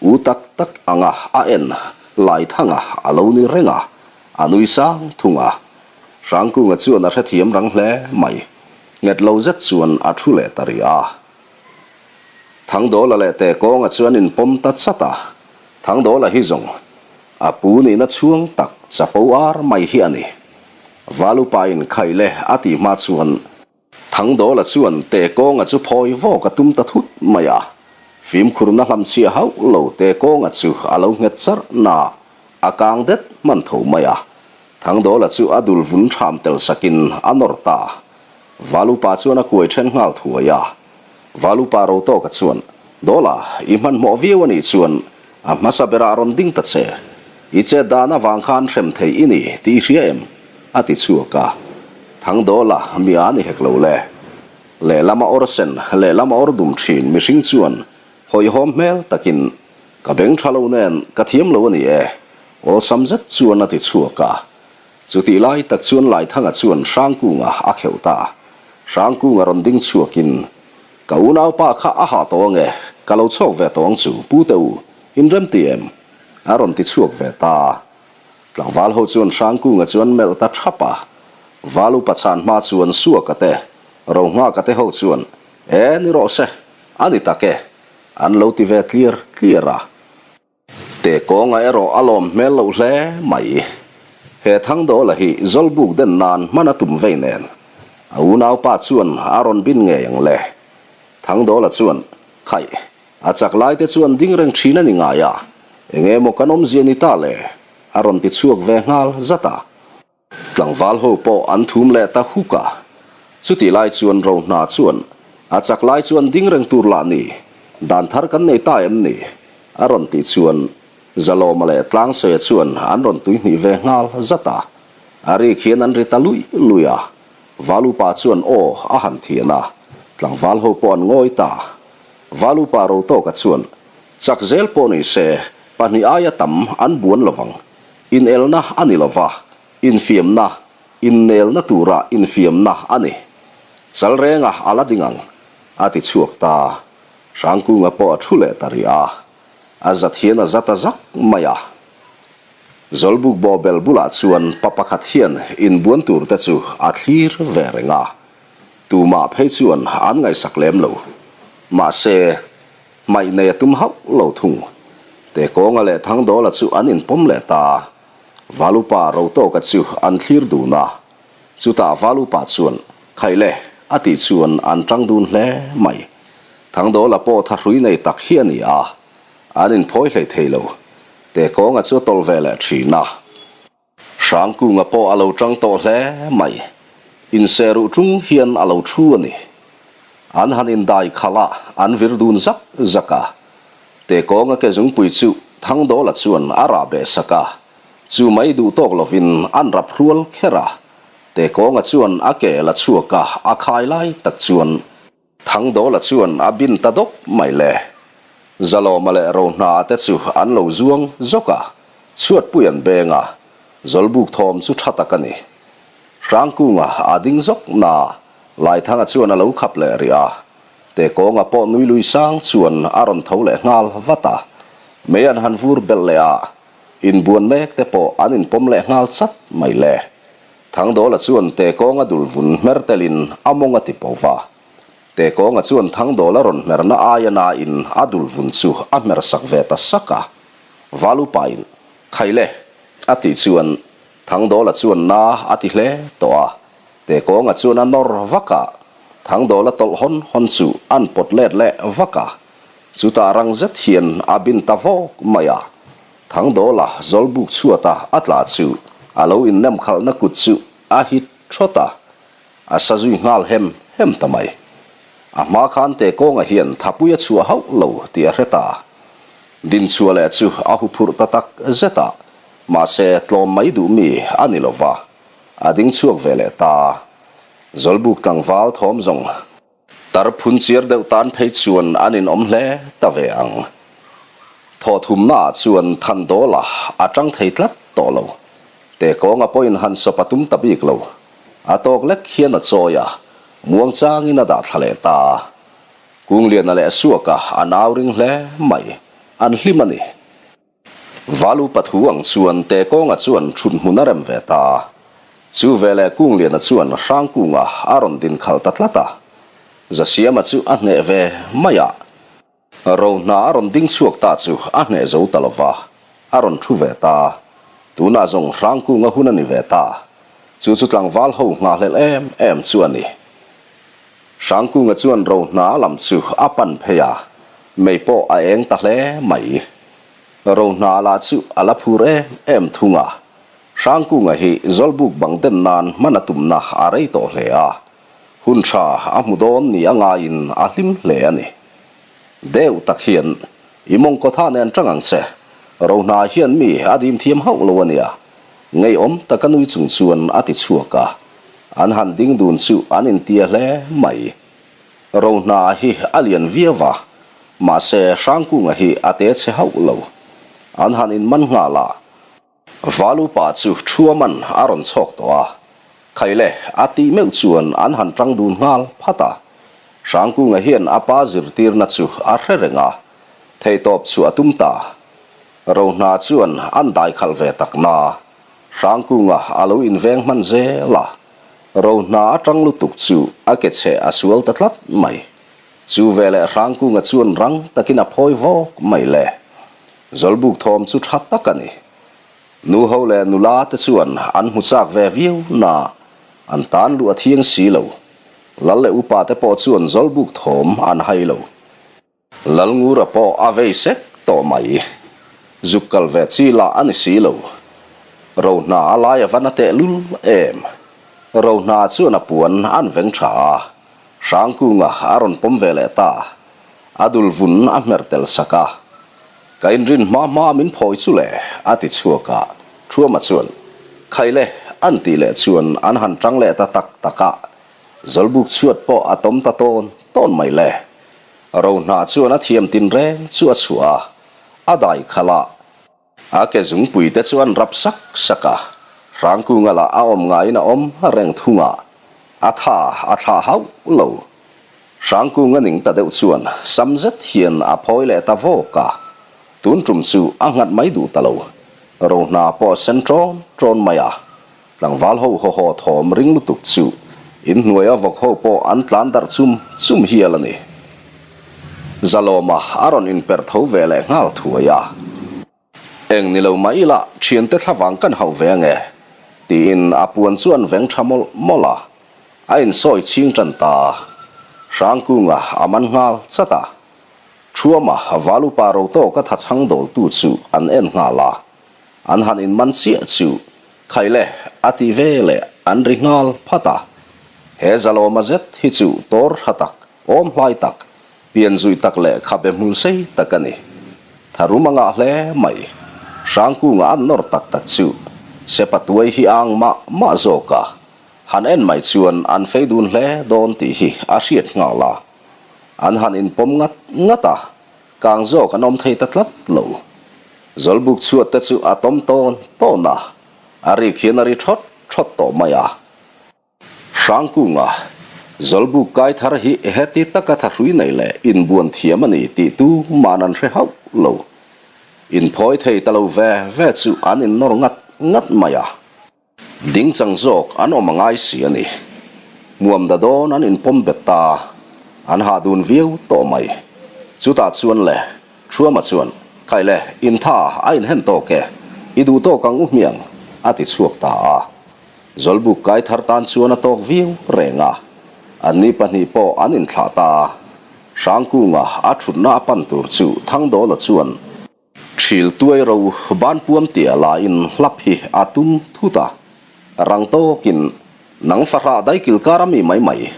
u tak tak anga a en Laithanga a lo ni reng a, a nui sang thung a. Hrangkunga chuan a hrethiam rang hle mai. Nghet lo zet chuan a thu leh ta rih a. Thangdawla leh Tekawnga chu an inpawm ta chat a, Thangdawla hi zawng a pu nihna chhuang tak chapo ar mai hi a ni. Valupain khaile a tih hma chuan Thangdawla chuan Tekawnga chu phawi vawk a tum ta thut mai a, fimkhurna hlamchhiah hauh lo Tekawnga chu a lo nghet charh na a kang det hman tho mai a, Thangdawla chu a dul vun ṭham tel sakin a nawr ta. Valupa chuan a kuai ṭhen nghal thuai a. Valupa Rotawka chuan, Dawla, i hmanhmawh viau a nih chuan a hmasa berah rawn ding ta che. I chet dan avang khan hrem thei i ni tih i hria em? a ti chhuak a. Thangdawla, mi a ni hek lo le. Lehlam a awr sen, lehlam a awr dum thin mihring chuan hawihhawm hmel takin, Ka beng tha lo nen ka thiam lo a ni e, awlsam zet chuan a ti chhuak a. Chutih lai tak chuan Laithanga chuan Hrangkunga a kheuh ta. Hrangkunga rawn ding chhuakin, Ka unaupa kha a hah tawh ange, ka lo chhawk ve tawh ang chu, Pute u, in rem ti em? a rawn ti chhuak ve ta. Tlangval ho chuan Hrangkunga chu an melh ta thap a. Val upa chhan hma chuan Suaka te, Rohnghaka te ho chuan, E, ni rawh se, a ni tak e, an lo ti ve tliar tliar a. Tekawnga erawh a lawm hmel loh hle mai. He Thangdawla hi Zawlbuk den nan hman a tum vei nen a unaupa chuan a rawn bin ngei ang le. Thangdawla chuan, Khaih, a chak lai te chuan ding reng thin a ni ngai a, enge maw kan awmzia ni ta le? a rawn ti chhuak ve nghal zat a. Tlangval ho pawh an thum leh ta huk a. Chutih lai chuan Rohna chuan, A chak lai chuan ding reng tur lah ni, dan thar kan nei ta em ni? a rawn tih chuan Zalawma leh Tlangsaia chuan an rawn tuihnih ve nghal zat a. A rik hian an ri ta luih luih a. Valupa chuan aw a han thian a, tlangval ho pawh an ngawi ta. Valupa Rotawka chuan, Chak zel pawh ni se, pahnih aia tam an buan lovang. Inelna a ni lo va, infiamna, innelna tura infiamna a ni. Chal renga a la ding ang, a ti chhuak ta. Hrangkunga pawh a thu leh ta rih a, a zat hian a zat a zak mai a. Zawlbuk bawhbel bulah chuan pa pakhat hian inbuan tur te chu a thlir ve reng a, tumah phei chuan an ngaihsak lem lo. Mahse, Hmaih nei a tum hauh lo thung. Tekawnga leh Thangdawla chu an inpawm leh ta. Valupa Rotawka chu an thlir dun a. Chutah Valupa chuan, Khaih le, a tih chuan an tang dun hle mai. Thangdawla pawh thahrui nei tak hi a ni a, an inphawi hlei thei lo. Tekawnga chu a tawlh ve leh thin a. Hrangkunga pawh a lo tang tawh hle mai. Inserruh tung hian a lo thu a ni. An han indai khalh a, an vir dun zak zak a. Tekawnga ke zungpui chu Thangdawla chuan a rah beh sak a, chu mai duh tawk lovin an rap hrual kher a. Tekawnga chuan a ke la chhuak a, a khai lai tak chuan. Thangdawla chuan a bin ta dawp mai le. Zalawma leh Rohna te chu an lo zuang zawk a, chhuatpui an beng a, Zawlbuk thawm chu tha tak a ni. Hrangkunga a ding zawk na, Laithanga chuan a lo khap leh rih a, Tekawnga pawh nui lui sang chuan a rawn tho leh nghal vat a, mei an han vur belh leh a, inbuan mek te pawh an inpawm leh nghal chat mai le. Thangdawla chuan Tekawnga dul vun hmer telin a mawng a ti po va. Tekawnga chuan Thangdawla rawn hmerna aia nain a dul vun chu a hmer sak ve ta sak a. Valupain, Khaile! a tih chuan Thangdawla chuan na a ti hle tawh a. Tekawnga chuan a nawr vak a, Thangdawla tawlh hawn hawn chu an pawt let leh vak a. Chutah rang zet hian a bin ta vawk mai a. Thangdawla zawlbuk chhuata a tla chu a lo innem khalhna kut chu a hit thawt a, a sa zui nghal hem hem ta mai. A hma khan Tekawnga hian thapui a chhuah hauh lo tih a hre ta. Dinchhuah leh chu a huphurh ta tak zet a. Mahse, tlawm mai duh mi a ni lo va, a ding chhuak ve leh ta. Zawlbuk tlangval thawm zawng tar phun chiar deuh tan phei chuan an inawm hle ta ve ang. Thawhthumnaah chuan Thandawla a tang thei tlat tawh lo. Tekawnga pawhin han sawp a tum ta bik lo. A tawk lek hian a chawi a, muang changin a dah thla leh ta. Kungliana leh Suaka an au ring hle mai, an hlim a ni. Valu pathu ang chuan Tekawnga chuan thut hmun a rem ve ta. Chu veleh Kungliana chuan Hrangkunga a rawn din khalh ta tlat a. Zasiama chu a hneh ve mai a. Rohna a rawn ding chhuak ta chu a hneh zo ta lo va, a rawn thu ve ta. Tunah zawng Hrangkunga hun a ni ve ta. Chu chu tlangval ho nghahhlelh em em chu a ni. Hrangkunga chuan Rohna lam chu a pan phei a, mei pawh a eng ta hle mai. Rohna lah chu a la phur em em thung a, Hrangkunga hi Zawlbuk bang den nan hman a tumna a rei tawh hle a, hun tha a hmu dawn ni a ngaiin a hlim hle a ni. Deuh tak hian i mawngkaw tha nen tang ang che, Rohna hian mi a dim thiam hauh lo a nia, ngeiawm taka nui chung chuan a ti chhuak a, an han ding dun chu an intia hle mai. Rohna hi a lian viau va, mahse Hrangkunga hi a te chhe hauh lo. An han inman nghal a, Valupa chu Thuaman a rawn chhawk tawh a, Khaile a tih meuh chuan an han tang dun nghal phat a. Hrangkunga hian a pa zirtirna chu a hre reng a, theihtawp chu a tum ta. Rohna chuan an dai khalh ve tak na, Hrangkunga a lo inveng hman zel a. Rohna atang lutuk chu a ke chhe a sual ta tlat mai. Chu veleh Hrangkunga chuan rang takin a phawi vawk mai le. Zawlbuk thawm chu tha tak a ni. Nu ho leh nula te chuan an hmu chak ve viau na, an tan luh a thiang si lo. Lal leh upa te pawh chuan zawlbuk thawm an hai lo. Lalngura pawh a vei sek tawh mai. Zuk kal ve chi lah a ni si lo. Rohna a lai a va na teh lul em. Rohna chuan a puan an veng tha a, Hrangkunga a rawn pawm ve leh ta. A dul vun a hmer tel sak a. Ka inrin hma hma min phawi chu le, a ti chhuak a. Thuama chuan, Khai le, an tih leh chuan an han tang leh ta tak tak a. Zawlbuk chhuat pawh a tawm ta tawn tawn mai le. Rohna chuan a thiam tin reng chu a chhuah a, a dai khalh a. A ke zungpui te chu an rap sak sak a, Hrangkunga lah a awm ngaiin a awm reng thung a, a tha a thlah hauh lo. Hrangkunga ning ta deuh chuan sam zet hian a phawi leh ta vawk a, tun tum chu a nghat mai duh ta lo. Rohna pawh a sen ṭawn ṭawn mai a, Tlangval ho haw haw thawm ring lutuk chu inhnuaia vawk ho pawh an tlan darh chum chum hial a ni. Zalawma a rawn inperh tho ve leh nghal thuai a. Eng ni lo mah ila thiante thlavang kan hauh ve ange tiin a puan chu an veng tha mawlh mawlh a, a insawi chhing tan ta. Hrangkunga a man nghal chat a. Thuama Valupa Rotawka thachhang dawltu chu an en nghal a. An han inman chiah chu Khai le, a ti ve leh an ri nghal phat a. He zalawma zet hi chu tawr tha tak, awm hlai tak, pian zuih tak leh khabe hmul sei tak a ni. Tharum a ngah hle mai. Hrangkunga an nawr tak tak chu Sepa tuai hi a ang mah mah zawk a. Han en mai chuan an fei dun hle dawn tih hi a hriat nghal a. An han inpawm ngat ngat a. Kang zawk an awm thei ta tlat lo. Zawlbuk chhuat te chu a tawm tawn tawn a, a rik hian a ri thawt thawt tawh mai a. Hrangkunga, Zawlbuk kai thar hi heti taka thahrui nei leh inbuan thiam a ni tih tu man an hre hauh lo. Inphawi thei ta lo ve ve chu an innawr ngat ngat mai a. Ding chang zawk an awm a ngai si a ni. Hmuam da dawn an inpawm bet ta, an hah dun viau tawh mai. Chutah chuan le, Thuama chuan, Khai le, intha a inhen tawk e, i duh tawk ang u hmiang, a ti chhuak ta a. Zawlbuk kai thar tan chuan a tawk viau reng a. Anni pahnih pawh an inthlah ta. Hrangkunga a thutna a pan tur chu Thangdawla chuan, Thil tuai ro ban puam tia lain hlap hi a tum thut a, rang tawkin, Nang fahrah daikil kar a mi mai mai,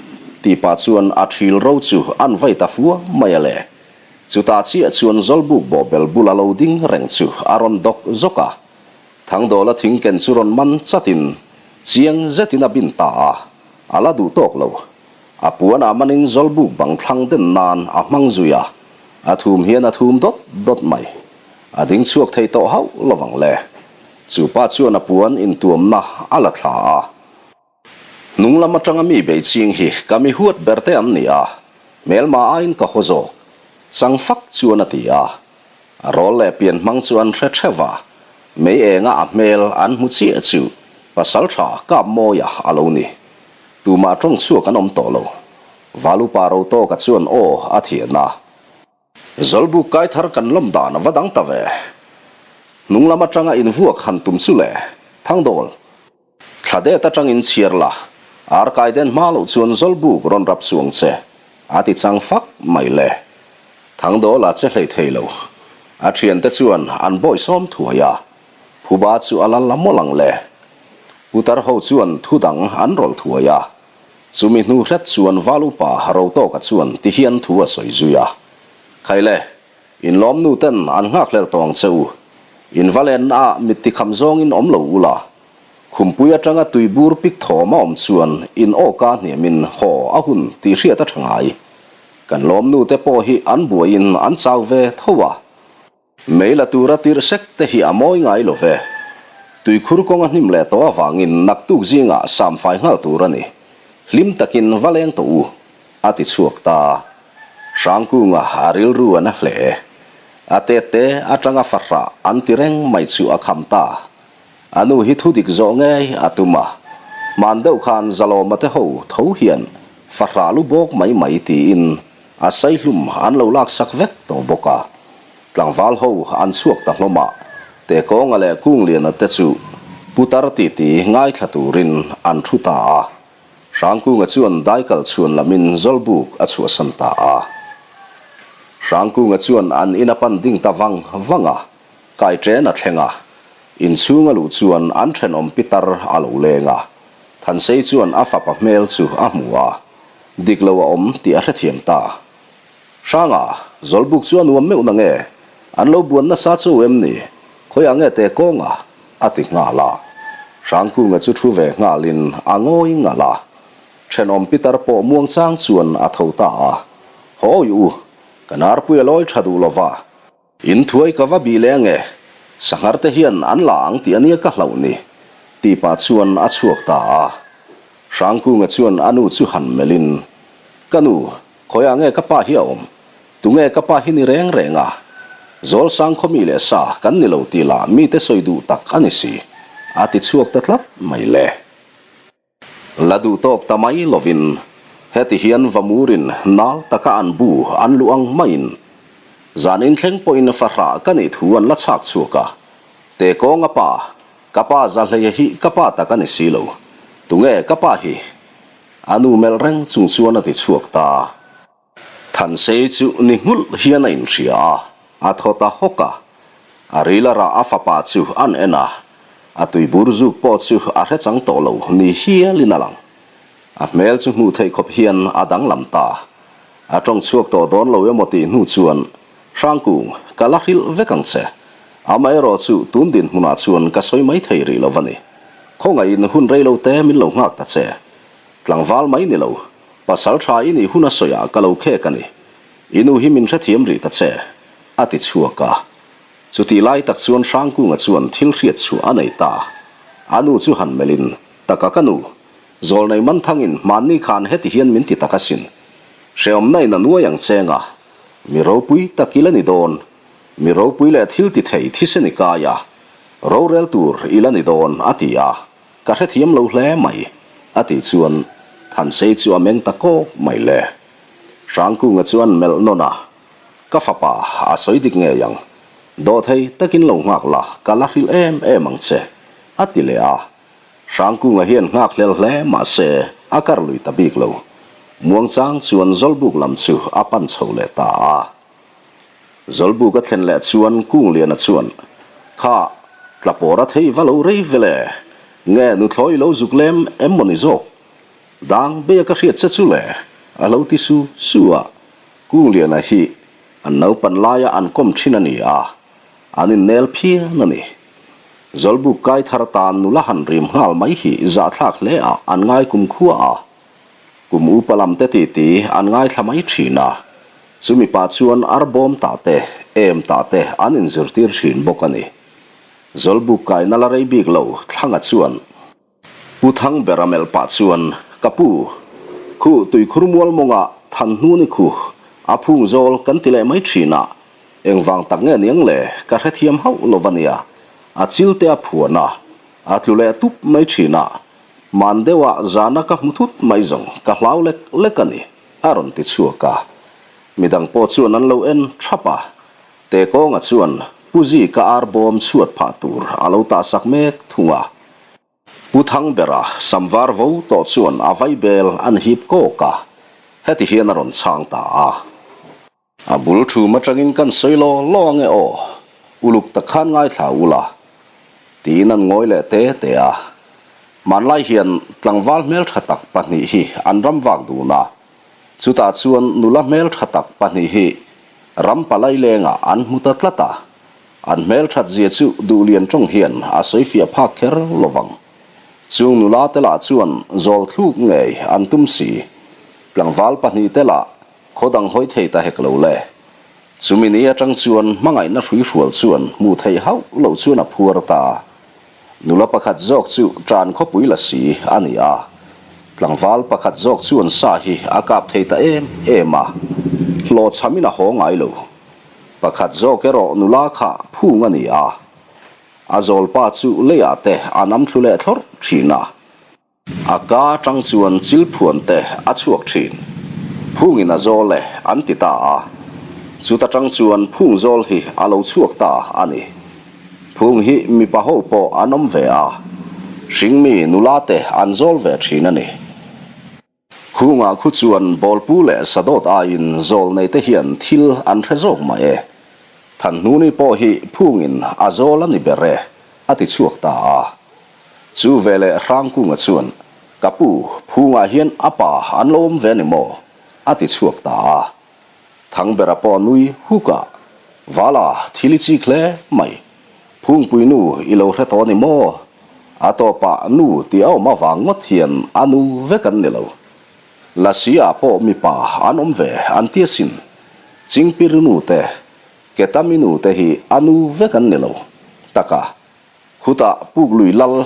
tih pah chuan a thil ro chu an vai ta fua mai a le. Chutah chiah chuan Zawlbuk bawhbel bula lo ding reng chu a rawn dawk zawk a. Thangdawla thing ken chu rawn man chatin chiang zetin a bin ta a, a la duh tawk lo. A puan ah manin zawlbuk bang thlang den nan a hmang zui a, a thum hian a thum dawt dawt mai. A ding chhuak thei tawh hauh lovang le. Chu pa chuan a puan intuamna a la thla a. Hnung lam atanga mi bei ching hi ka mi huat ber te an ni a, hmelma aiin ka haw zawk. Chang fak chuan a ti a. A rawl leh pian hmang chu an hre theuh a, mei enga a hmel an hmu chiah chu pasal tha kap mawia a lo ni. Tumah tawng chhuak an awm tawh lo. Valupa Rotawka chuan aw a thian a. Zawlbuk kai thar kan lawm dan a va dang ta ve. Hnung lam atanga invuak han tum chu le, Thangdawl. Thla det atangin chhiar la, ar kai den hma loh chuan Zawlbuk rawn rap chuang che, a ti chang fak mai le. Thangdawl a che hlei thei lo. A thiante chuan an bawisawm thuai a, phuba chu a la la mawlh ang le. Putar ho chuan thu dang an rawlh thuai a, Chumi hnu hret chuan Val upa Rotawka chuan ti hian thu a sawi zui a, Khaile, in lawmnu ten an nghakhlel tawh ang che u. In va lenna ah mit tikham zawngin awm lo ula. Khumpui atanga tui bur pik thawm a awm chuan in awka hniamin haw a hun tih hriat a tha ngai. Kan lawmnu te pawh hi an buaiin an chau ve tho a. Mei la tura tirh sek te hi a mawi ngai lo ve. Tuikhur kawng a hnim leh tawh avangin naktuk zingah sam fai nghal tur a ni. Hlim takin va leng tawh u, a ti chhuak ta. Hrangkunga a rilru a na hle. A tet te atanga fahrah an ti reng mai chu a kham ta. A nu hi thu dik zawh ngei a tum a. Hman deuh khan Zalawma te ho tho hian fahrah lu bawk mai mai tiin A saihlum an lo laksak vek tawh bawk a, tlangval ho an chhuak ta hlawm a, Tekawnga leh Kungliana te chu putar titi ngaithla turin an thu ta a, Hrangkunga chuan daikal chhuan lamin Zawlbuk a chhuahsan ta a. Hrangkunga chuan an in a pan ding ta vang vang a, kaiṭen a thleng a, inchhung a luh chuan an ṭhenawm pitar a lo leng a, Thansei chuan a fapa hmel chu a hmu a, Dik lo a awm tih a hrethiam ta. Hranga, Zawlbuk chu a nuam meuh na nge? An lo buan nasa chu em ni? Khawiah nge te kawnga? a ti nghal a. Hrangkunga chu thu ve nghalin a ngawi ngalh a. Thenawm pitar pawh muangchang chuan a tho ta a. Haw awi u, ka narpui a lawi tha duh lova. In thuai ka va bih leh ange, sanghar te hian an la ang tih ania ka hlauh ni, tih pah chuan a chhuak ta a. Hrangkunga chuan a nu chu han melhin, Ka nu, khawiah nge ka pa hi a awm? Tunge ka pa hi ni reng reng a? Zawlsang khaw mi leh sa kan ni lo tih lah mite sawi duh tak a ni si, a ti chhuak ta tlat mai le. La duh tawk ta mai lovin heti hian vamurin nal taka an bu an luh ang maiin zan inthleng pawhin fahrah ka nih thu an la chhak chhuak a, Te kawnga pa, ka pa Zahleia hi ka pa tak a ni si lo, tunge ka pa hi? A nu melh reng chung chuan a ti chhuak ta. Thansei chu ni nghulh hian a inhria a, a thaw ta hawk a. A ril a rah a fapa chu an en a, a tuibur zuk pawh chu a hre chang tawh lo ni hialin a lang. A hmel chu hmuh theih khawp hian a danglam ta. A tawng chhuak tawh dawn lo emaw tih hnu chuan, Hrangkung, ka la hrilh vek ang che. Amaherawh chu tun dinhmunah chuan ka sawi mai thei rih lo a ni. Khawngaihin hun rei lo te min lo nghak ta che. Tlangval mai ni lo, pasal tha i nih hun a sawiah ka lo khek a ni. I nu hi min hrethiam rih ta che, a ti chhuak a. Chutih lai tak chuan Hrangkunga chuan thil hriat chhuah a nei ta. A nu chu han melhin, Taka ka nu, Zawlnei Manthangin hmanni khan heti hian min ti tak asin. Hrehawmna in a nuai ang cheng a, mi ropui tak i la ni dawn. Mi ropui leh thil ti thei thisen i kai a, rorel tur i la ni dawn, a ti a. Ka hrethiam lo hle mai, a tih chuan Thansei chu a meng ta kawk mai le. Hrangkunga chuan melh nawn a, Ka fapa, a sawi dik ngei ang. Dawhthei takin lo nghak la, ka la hrilh em em ang che, a ti leh a. Hrangkunga hian nghak hlel hle mah se a kar lui ta bik lo. Muangchang chuan Zawlbuk lam chu a pan chho leh ta a. Zawlbuk a thlen leh chuan Kungliana chuan, Kha, tlapawr a thei va lo rei vel e. Nge nuthlawi lo zuk lem em maw ni zawk? Dang beia ka hriat che chu le, a lo ti su su a. Kungliana hi an naupan laia an kawm thin a ni a, an innel phian a ni. Zawlbuk kai thar tan nula han rim nghal mai hi zahthlak hle ah an ngai kumkhua a. Kum upa lam te titi an ngaithla mai thin a. Chumi pah chuan ar bawm tah te, em tah te an inzirtir thin bawk a ni. Zawlbuk kaina la rei bik lo Thlanga chuan. Pu Thangbera melh pah chuan, Ka pu, khu tuikhur mual mawngah than hnuni khu a phung zawl kan ti leh mai thin a, engvang tak nge niang le ka hrethiam hauh lo va nia, a chil te a phuan a, a tlu leh tup mai thin a, man deuha zana ka hmu thut mai zawng ka hlau lek lek a ni, a rawn ti chhuak a. Midang pawh chuan an lo en thap a, Tekawnga chuan Pu Zika ar bawm chhuat phah tur a lo tahsak mek thung a. Pu Thangbera sam var vo tawh chuan a vaibel an hip kawk a, heti hian a rawn chhang ta a. A bul thum atangin kan sawi law law ange aw, uluk tak khan ngaithla ula, tiin an ngawi leh te te a. Hmanlai hian tlangval hmeltha tak pahnih hi an ram vak dun a, chutah chuan nula hmeltha tak pahnih hi ram palai lengah an hmu ta tlat a. An hmelthat zia chu Duhlian tawng hian a sawi fiah phak kher lo vang. Chung nula te lah chuan zawl thluk ngei an tum si. Tlangval pahnihte lah khaw dang hawi thei ta hek lo le. Chumi ni atang chuan hmangaihna hruihrual chuan hmuh theih hauh lo chuan a phuar ta. Nula pakhat zawk chu tan khawpui la si a ni a. Tlangval pakhat zawk chuan sa hi a kap thei ta em em a. Hlawhchhamin a haw ngai lo. Pakhat zawk erawh nula kha phung a ni a, a zawlpa chu leiah te a nam thlu leh thlawrh thin a. A ka atang chuan chil phuan te a chhuak thin. Phungin a zawl e an ti ta a. Chuta tang chuan phung zawl hi a lo chhuak ta a ni. Phung hi mipa ho pawh an awm ve a, hringmi nula te an zawl ve thin a ni. Khungah khu chuan bawlpu leh sadawt aiin zawlneite hian thil an hre zawk mah e. Thanhnuni pawh hi phungin a zawl a ni ber e, a ti chhuak ta a. Chu veleh Hrangkunga chuan, Ka pu, phungah hian a pa an lo awm ve a ni maw? a ti chhuak ta a. Thangbera pawh a nui huk a, Vala, thil i chik hle mai. Phungpui nu i lo hre tawh a ni maw? A tawpah nu tih a awm avang ngawt hian a nu vek an ni lo. Lasi ah pawh mipa an awm ve an ti asin. Chingpiri nu te, Ketami nu te hi a nu vek an ni lo. Taka, khutah Puklui lal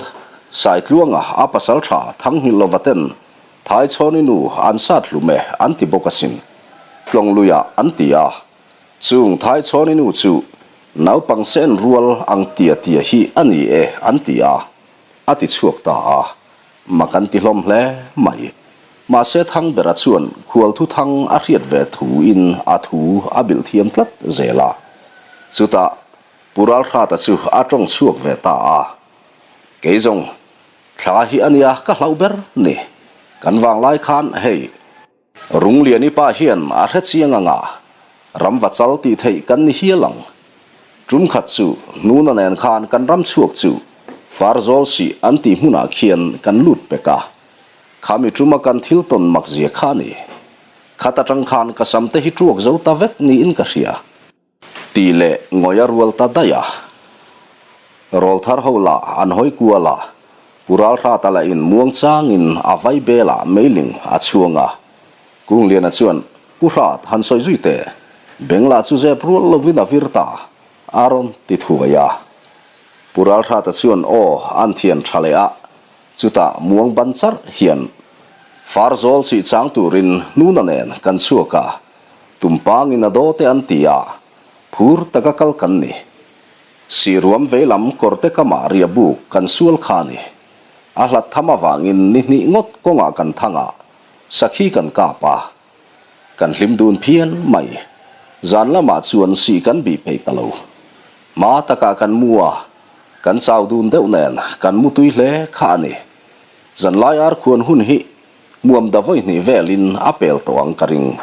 Saitluanga a pasal tha Thangnghilhlova ten Thaichhawni nu an sat hlum e an ti bawk asin. Tlawngluiah an ti a. Chung Thaichhawni nu chu Naupang sen rual ang tia tia hi a ni e an ti a, a ti chhuak ta a. Mak an ti hlawm hle mai. Mahse Thangbera chuan khualthu thang a hriat ve thu in a thu a bilh thiam tlat zel a. Chutah Pu Ralhrata chu a tawng chhuak ve ta a. Kei zawng, thla hi a nia ka hlauh ber ni. Kan vanglai khan hei. Rungliani pa hian a hre chiang anga ramva chal tih theih kan ni hial ang. Tum khat chu Hnuna nen khan kan ram chhuak chu Farzawl sih an tih hmunah khian kan lut pek a. Khami tuma kan thil tawn mak zia kha a ni. Khat atang khan ka sam te hi tuak zo ta vek niin ka hria. Tih leh ngawih a rual ta daih a. Rawlthar ho lah an hawi kual a, Pu Ralhrata lah in muang changin a vai belah meiling a chhuang a. Kungliana chuan, Pu Hrat, han sawi zui teh, beng lah chu zep rual lovin a vir ta, a rawn ti thuai a. Pu Ralhrata chuan aw an thian tha leh a, chutah muang ban charh hian Farzawl sih chang turin hnuna nen kan chhuak a, Tumpangin a daw te an ti a, phur taka kal kan ni. Sihruam veilam kawrte kamah ria buk kan sual kha a ni. A hlat tham avangin ni hnih ngawt kawngah kan thang a, sakhi kan kap a. Kan hlim dun phian mai. Zan lamah chuan sih kan bih peih ta lo. Hma takah kan mu a, kan chau dun deuh nen kan mu tui hle kha a ni. Zanlai arkhuan hun hi Hmuam da vawi hnih velin a pel tawh ang ka ring.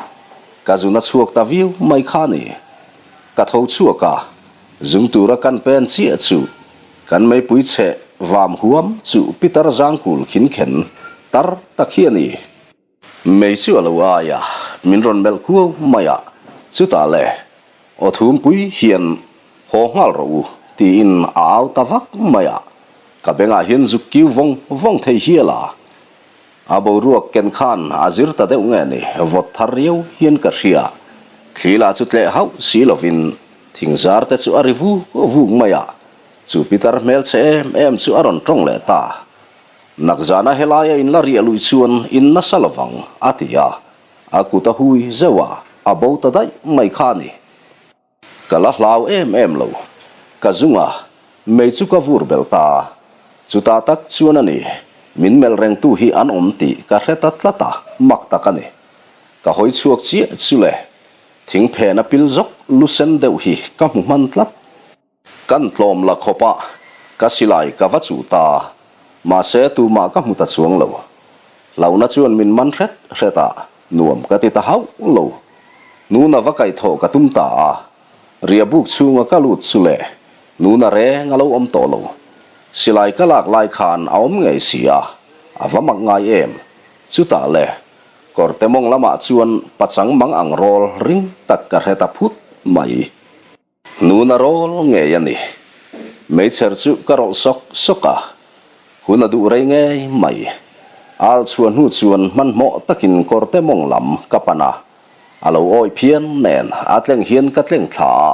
Ka zun a chhuak ta viau mai kha ni. Ka tho chhuak a, zung tura kan pen chiah chu kan meipui chhe vam huam chu Peter Zangkul khin khen tar tak hi a ni. Mei chu a lo ai a, min rawn melh kuau mai a, chutah le aw thumpui hian haw nghal rawh u. Tiin a au ta vak mai a, ka bengah hian zuk kiu vawng vawng thei hial a. A boruak ken khan a zir ta deuh nge ni, vawt thar riau hian ka hria. Thli lah chu tleh hauh si lovin thingzar te chu a ri vuk vuk mai a, chu pitar hmelchhe em em chu a rawn tawng leh ta. Nakzana helaia in la riah luih chuan in nasa lovang, a ti a. A kut a hui zeuh a, a bo ta daih mai kha a ni. Ka la hlau em em lo. Ka zung a, mei chu ka vur belh ta. Chutah tak chuan a ni, min melh rengtu hi an awm tih ka hre ta tlat a, mak tak a ni. Ka hawi chhuak chiah chu le, thing phena pil zawk lu sen deuh hi ka hmu hman tlat. Kan tlawm la khawp a, ka silai ka va chuh ta. Mahse tumah ka hmu ta chuang lo. Hlauhna chuan min man hret hret a, nuam ka ti ta hauh lo. Nuna va kaihthawh ka tum ta a, riahbuk chhunga ka lut chu le, nuna reng a lo awm tawh lo. Silai ka lak lai khan a awm ngei si a, a va mak ngai em. Chutah le, kawrte mawng lamah chuan pachang mang ang rawl ring tak ka hre ta phut mai. Nuna rawl ngei a ni. Meichher chu ka rawlh sawk sawk a, hun a duh rei ngei mai. Al chhuah hnu chuan hmanhmawh takin kawrte mawng lam ka pan a, a lo awi phian nen a tleng hian ka tleng thla a,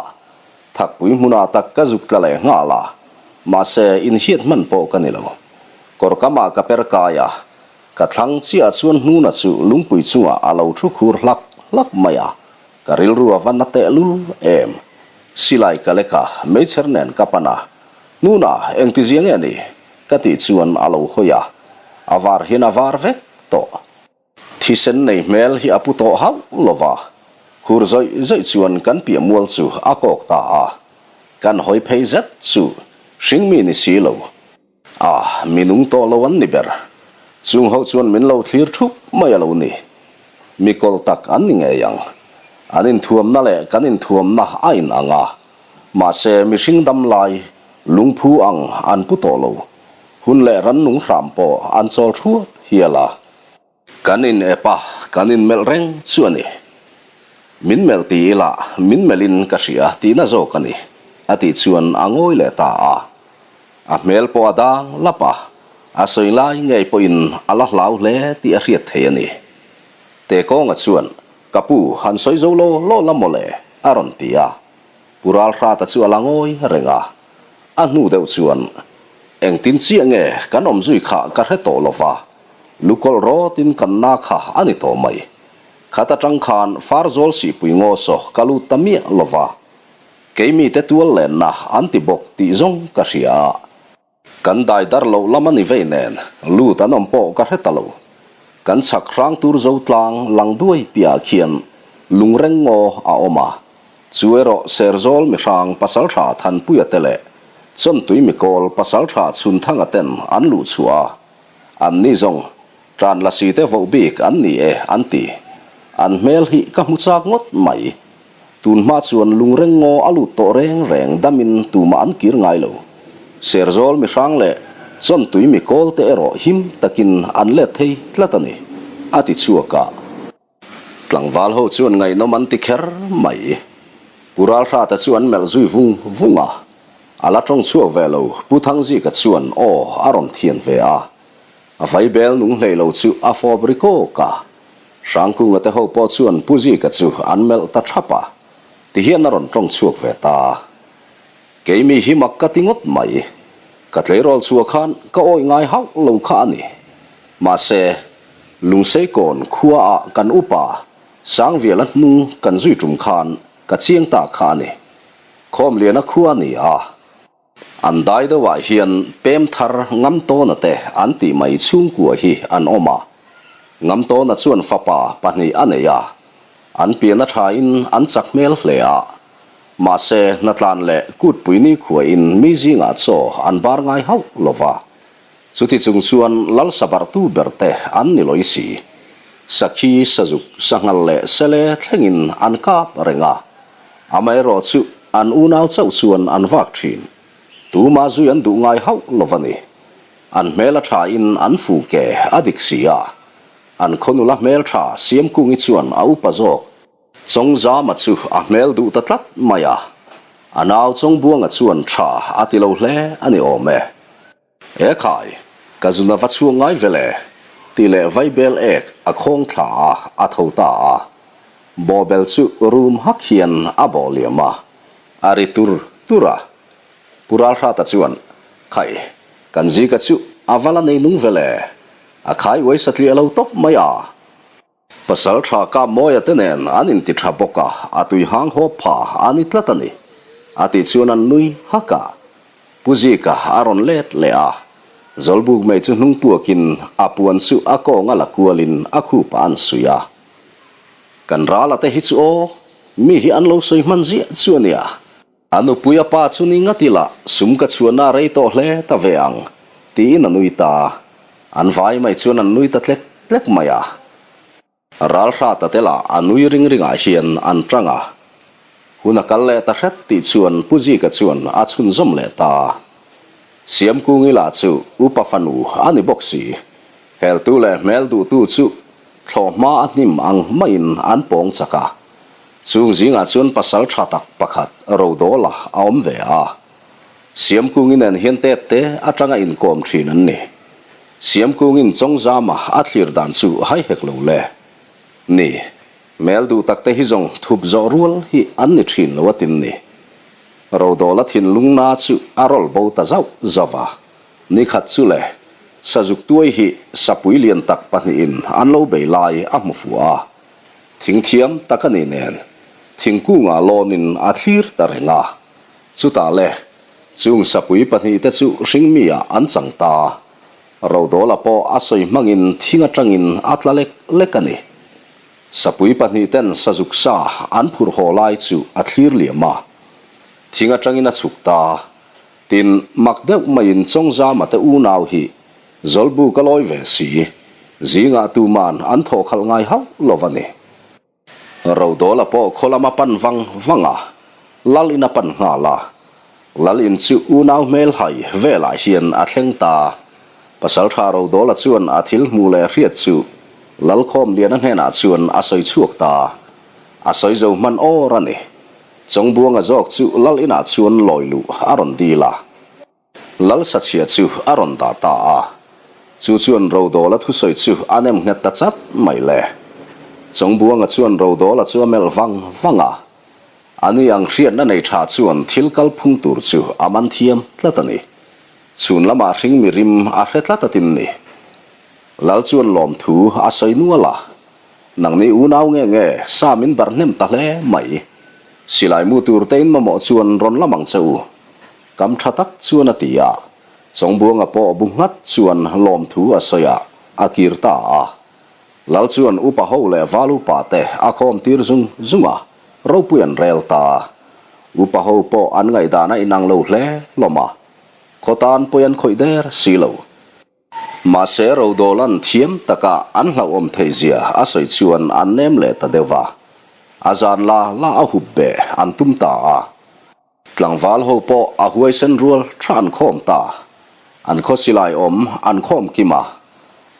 thakpui hmunah tak ka zuk tla leh nghal a, mahse inhiat hman pawh ka ni lo. Kawr kamah ka per kai a, ka thlang chiah chuan hnuna chu lungpui chungah a lo thu khur hlak hlak mai a, Ka rilru a va na tehlul em? Silai ka lek a, meichher nen ka pan a. Nuna, engtizia nge ni? Ka tih chuan a lo hawi a, a var hian a var vek tawh. Thisen nei hmel hi a pu tawh hauh lo va, khur zawih zawih chuan kan piah mual chu a kawk ta a. Kan hawi phei zet chu hringmi ni si lo. A, mi nung tawh lo an ni ber. Chung ho chuan min lo thlir thup mai a lo ni. Mi kawlh tak an ni ngei ang. An inthuamna leh kan inthuamna a in ang a. Mahse, mihring dam lai, lungphu ang an pu tawh lo. Hun leh rannung hram pawh an chawl thuap hial a. Kan in ep a, kan in melh reng chu a ni. Min melh ti ila, min melhin ka hria tihna zawk a ni, a tih chuan a ngawi leh ta a. A hmel pawh a dang lap a, a sawi lai ngei pawhin a la hlau hle tih a hriat thei a ni. Tekawnga chuan, Ka pu, han sawi zo law law la mawle, a rawn ti a. Pu Ralhrata chu a la ngawi reng a. A hnu deuh chuan, Engtin chiah nge kan awm zui kha ka hre tawh lo va, lukawlh rawtin kan na kha a ni tawh mai. Khat atang khan Farzawl sihpui ngaw saw ka lut ta miah lo va, keimite tual lenna an ti bawk tih zawng ka hria a. Kan dai dar loh lam a ni vei nen, lut an awm pawh ka hre ta lo. Kan chhak hrang tur zo tlang lang duai piahah khian lungreng ngaw a awm a. Chu erawh Serzawl mihrang pasaltha Thanpuia te leh Chawntui mikawl pasaltha Chhunthanga ten an luh chhuah a. An ni zawng tan lasi te voh bik an ni e an ti. An hmel hi ka hmu chak ngawt mai. Tun hma chuan lungreng ngaw a lut tawh reng reng damin tumah an kir ngai lo. Serzawl mihrang leh Chawntui mikawl te erawh him takin an let thei tlat a ni, a ti chhuak a. Tlangval ho chuan ngaihnawm an ti kher mai. Pu Ralhrata chu an melh zui vung vung a. A la tawng chhuak ve lo, Pu Thangzika chuan aw a rawn thian ve a. A vaibel nung hlei lo chu a fawp ri kawk a. Hrangkunga te ho pawh chuan Pu Zika chu an melh ta thap a. Tihian a rawn tawng chhuak ve ta. Keimi hi mak ka ti ngawt mai. Ka tleirawl chhuah khan ka awih ngai hauh lo kha a ni. Mahse, Lungseikawn khuaah kan upa Sangviala hnung kan zui tum khan ka chiang ta kha a ni. Khawmliana khua a ni a. An dai deuhah hian pem thar Ngamtawna te an tih mai chhungkua hi an awm a. Ngamtawna chuan fapa pahnih a nei a. An pian a thain an chak hmel hle a. Mahse, hnatlan leh kutpui nikhuain mi zingah chaw an bar ngai hauh lo va. Chuti chung chuan lal sabarhtu ber te an ni lawi si. Sakhi, sazuk, sanghal leh sele thlengin an kap reng a. Amaherawh chu an unau chauh chuan an vak thin. Tuma zui an duh ngai hauh lo va ni. An hmel a thain an fu ke a dik si a. An khawnula hmel tha Siamkungi chuan a upa zawk. Chawngzama chu a hmel duh ta tlat mai a. A nau Chawngbuanga chuan tha a ti lo hle a ni awm e. E khai, ka zun a va chhuak ngai ve le, tih leh vaibel ek a khawng thla a, a tho ta a. Bawhbel chu rum hak hian a bawh liam a, a ri tur tur a. Pu Ralhrata chuan, Khai, kan zika chu a va la nei nung ve le, a khai uai satliah lo tawp mai a. Pasal tha kap mawia te nen an inti tha bawk a, a tui hang hawp pha a ni tlat a ni, a tih chuan an nui hak a. Pu Zika a rawn let leh a, Zawlbuk mei chu hnung puakin a puan chu a kawnga la kualin a khupah an suih a. Kan rala te hi chu aw, mi hi an lo sawi hman ziah chu a nia. A nupui a pa chu ni ngat ila sum ka chhuahna rei tawh hle ta ve ang, tiin a nui ta. An vai mai chuan an nui ta tlek tlek mai a. Ralhrata te lah a nui ring ringah hian an tang a. Hun a kal leh ta hret tih chuan Pu Zika chuan a chhunzawm leh ta. Siamkungi lah chu upa fanu a ni bawk si. Heltu leh hmel duhtu chu thlawhhma a hnim ang maiin an pawng chak a. Chung zingah chuan pasal tha tak pakhat Rodawla a awm ve a. Siamkungi nen hian tet te atanga inkawm thin an ni. Siamkungin Chawngzama a thlir dan chu hai hek lo le. Ni, hmel duh tak te hi zawng thup zawh rual hi an ni thin lo a tin ni. Rodawla thinlung na chu a rawl bo ta zauh zauh a. Ni khat chu le, Sazuk tuai hi sapui lian tak pahnihin an lo bei lai a hmu fuh a. Thingthiam tak a ni nen, thingkungah lawnin a thlir ta reng a. Chutah le, chung sapui pahnihte chu hringmi-ah an chang ta. Rodawla pawh a sawi hmangin thing atangin a tla lek lek a ni. Sapui pahnihten sazuk sa an phurh haw lai chu a thlir liam a. Thing atangin a chhuk ta. Tin, mak deuh maiin Chawngzama te unau hi Zawlbu ka lawi ve si, zingah tuman an thawh khalh ngai hauh lo a ni. Rodawla pawh khaw lama pan vang vang a, Lal in a pan nghal a. Lal in chu unau hmel hai velah hian a thleng ta. Pasaltha Rodawla chuan a thil hmuh leh hriat chu Lalkhawmliana hnenah chuan a sawi chhuak ta. A sawi zo hman awr a ni. Chawngbuanga zawk chu Lal inah chuan lawi luh a rawn dil a. Lal Sachhia chu a rawn dah ta a, chu chuan Rodawla thusawi chu a nem nghet ta chat mai le. Chawngbuanga chuan Rodawla chu a melh vang vang a, ani ang hriatna nei tha chuan thil kal phung tur chu a man thiam tlat a ni. Chhun lamah hringmi rim a hre tlat atin ni. Lal chuan lawmthu a sawi nual a, Nangni unau nge nge sa min barh hnem ta hle mai. Silai mu tur te in mamawh chuan rawn lam ang che u. Kam tha tak chuan a ti a, Chawngbuanga pawh bu nghat chuan lawmthu a sawi a, a kir ta a. Lal chuan upa ho leh val upa te a khawm tir zung zung a, ropui an rel ta. Upa ho pawh an ngaihdan a inang lo hle hlawm a, khaw tan pawi an khawih der si lo. Mahse Rodawla'n thiam taka an hlauhawm theih zia a sawi chuan an nem leh ta deuh va, a zan la la a hup beh an tum ta a. Tlangval ho pawh a huaisen rual tha an khawm ta. An khaw silai awm an khawm kim a.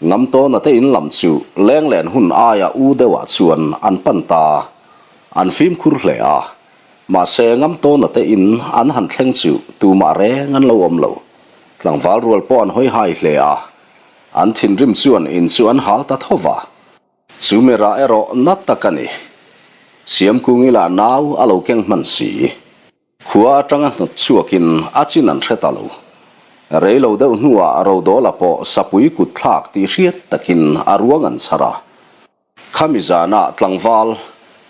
Ngamtawna te in lam chu lenglen hun aia u deuhah chuan an pan ta. An fimkhur hle a. Mahse Ngamtawna te in an han thleng chu tumah reng an lo awm lo. Tlangval rual pawh an hawi hai hle a. An thinrim chuan in chu an hal ta tho va. Chu mirah erawh na tak a ni. Siamkungi lah nau a lo keng hman si. Khua atanga hnawt chhuakin a chin an hre ta lo. Rei lo deuh hnuah Rodawla pawh sapui kut thlak tih hriat takin a ruang an chhar a. Khami zanah tlangval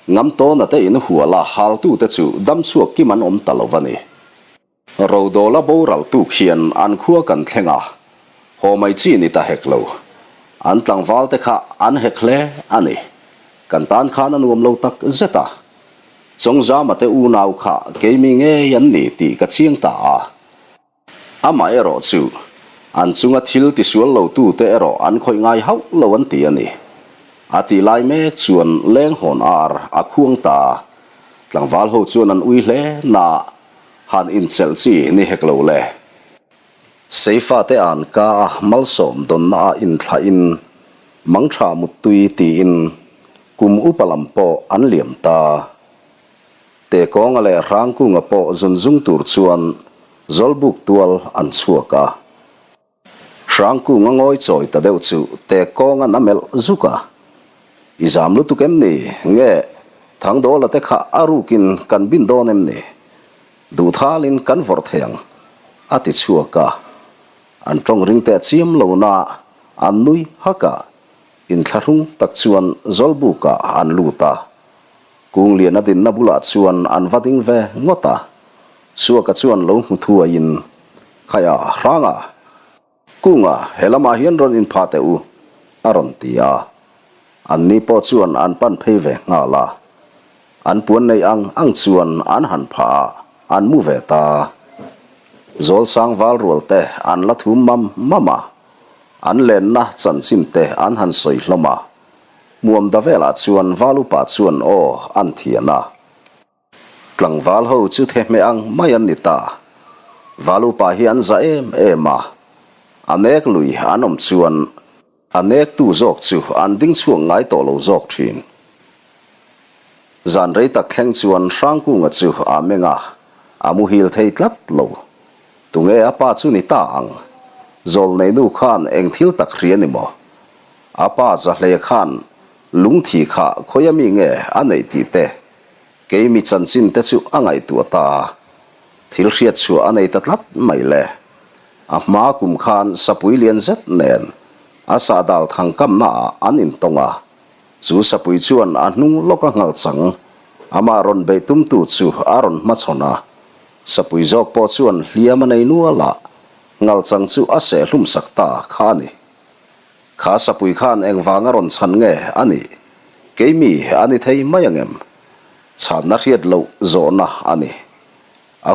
Ngamtawna te in huala haltute chu dam chhuak kim an awm ta lo a ni. Rodawla boral tuk hian an khua kan thleng a, haw mai chi ni ta hek lo. An tlangval te kha an hek hle a ni. Kan tan khan a nuam lo tak zet a. Chawngzama te unau kha keimi ngei an ni tih ka chiang ta a. Amah erawh chu an chunga thil tisual lo tu te erawh an khawih ngai hauh lo an ti a ni. A tih lai mek chuan lenghawn ar a khuang ta. Tlangval ho chuan an ui hle na. Han inchelh chi ni hek lo le. Seifate an ka a malsawm dawnna a inthlah in mangtha muttui tiin kum upa lam pawh an liam ta. Tekawnga leh Hrangkunga pawh zun zung tur chuan Zawlbuk tual an chhuak a. Hrangkunga ngawi chawi ta deuh chu Tekawnga'n a melh zuk a. I zam lutuk em ni? Nge, Thangdawla te kha a rukin kan bin dawn em ni? Duhthalin kan vawrh thei ang, a ti chhuak a. An tawng ring teh chiam lo na an nui hak a, inthlahrung tak chuan Zawlbukah an lut a. Kunglian a dinna bulah chuan an va ding ve ngawt a, Suaka chuan lo hmu thuaiin, Khaia, Hranga! Kunga, he lamah hian rawn inphah teh u, a rawn ti a. Anni pawh chuan an pan phei ve nghal a. An puan nei ang ang chuan an han phah a, an mu ve ta. Zawlsang val rual te an la thum mam mam a, an lenna chanchin te an han sawi hlawm a. Muamda velah chuan val upa chuan aw an thian a. Tlangval ho chu thehmeh ang mai an ni ta. Val upa hi an za em em a. A nek lui an awm chuan a nektu zawk chu an ding chhuak ngai tawh lo zawk thin. Zan rei tak thleng chuan Hrangkunga chu a meng a, a muhil thei tlat lo. Tunge a pa chu ni ta ang? Zawlneinu khan eng thil tak hria ni maw? A pa Zahlei khan lungthi kha khawi ami nge a neih tih te, kei mi chanchin te chu a ngaihtuah ta a, thil hriat chhuah a nei ta tlat mai le. A hma kum khan sapui lian zet nen a sahdal thangkamna ah an intawng a, chu sapui chuan a hnung lawka nghal chang amah rawn beih tumtu chu a rawn hmachhawn a, sapui zawk pawh chuan hliam a nei nual a, nghal chang chu a sehhlum sak ta kha a ni. Kha sapui khan engvanga rawn chhan nge a nih? Keimi a ni thei mai ang em? Chhanna hriat loh zawhna a ni. A.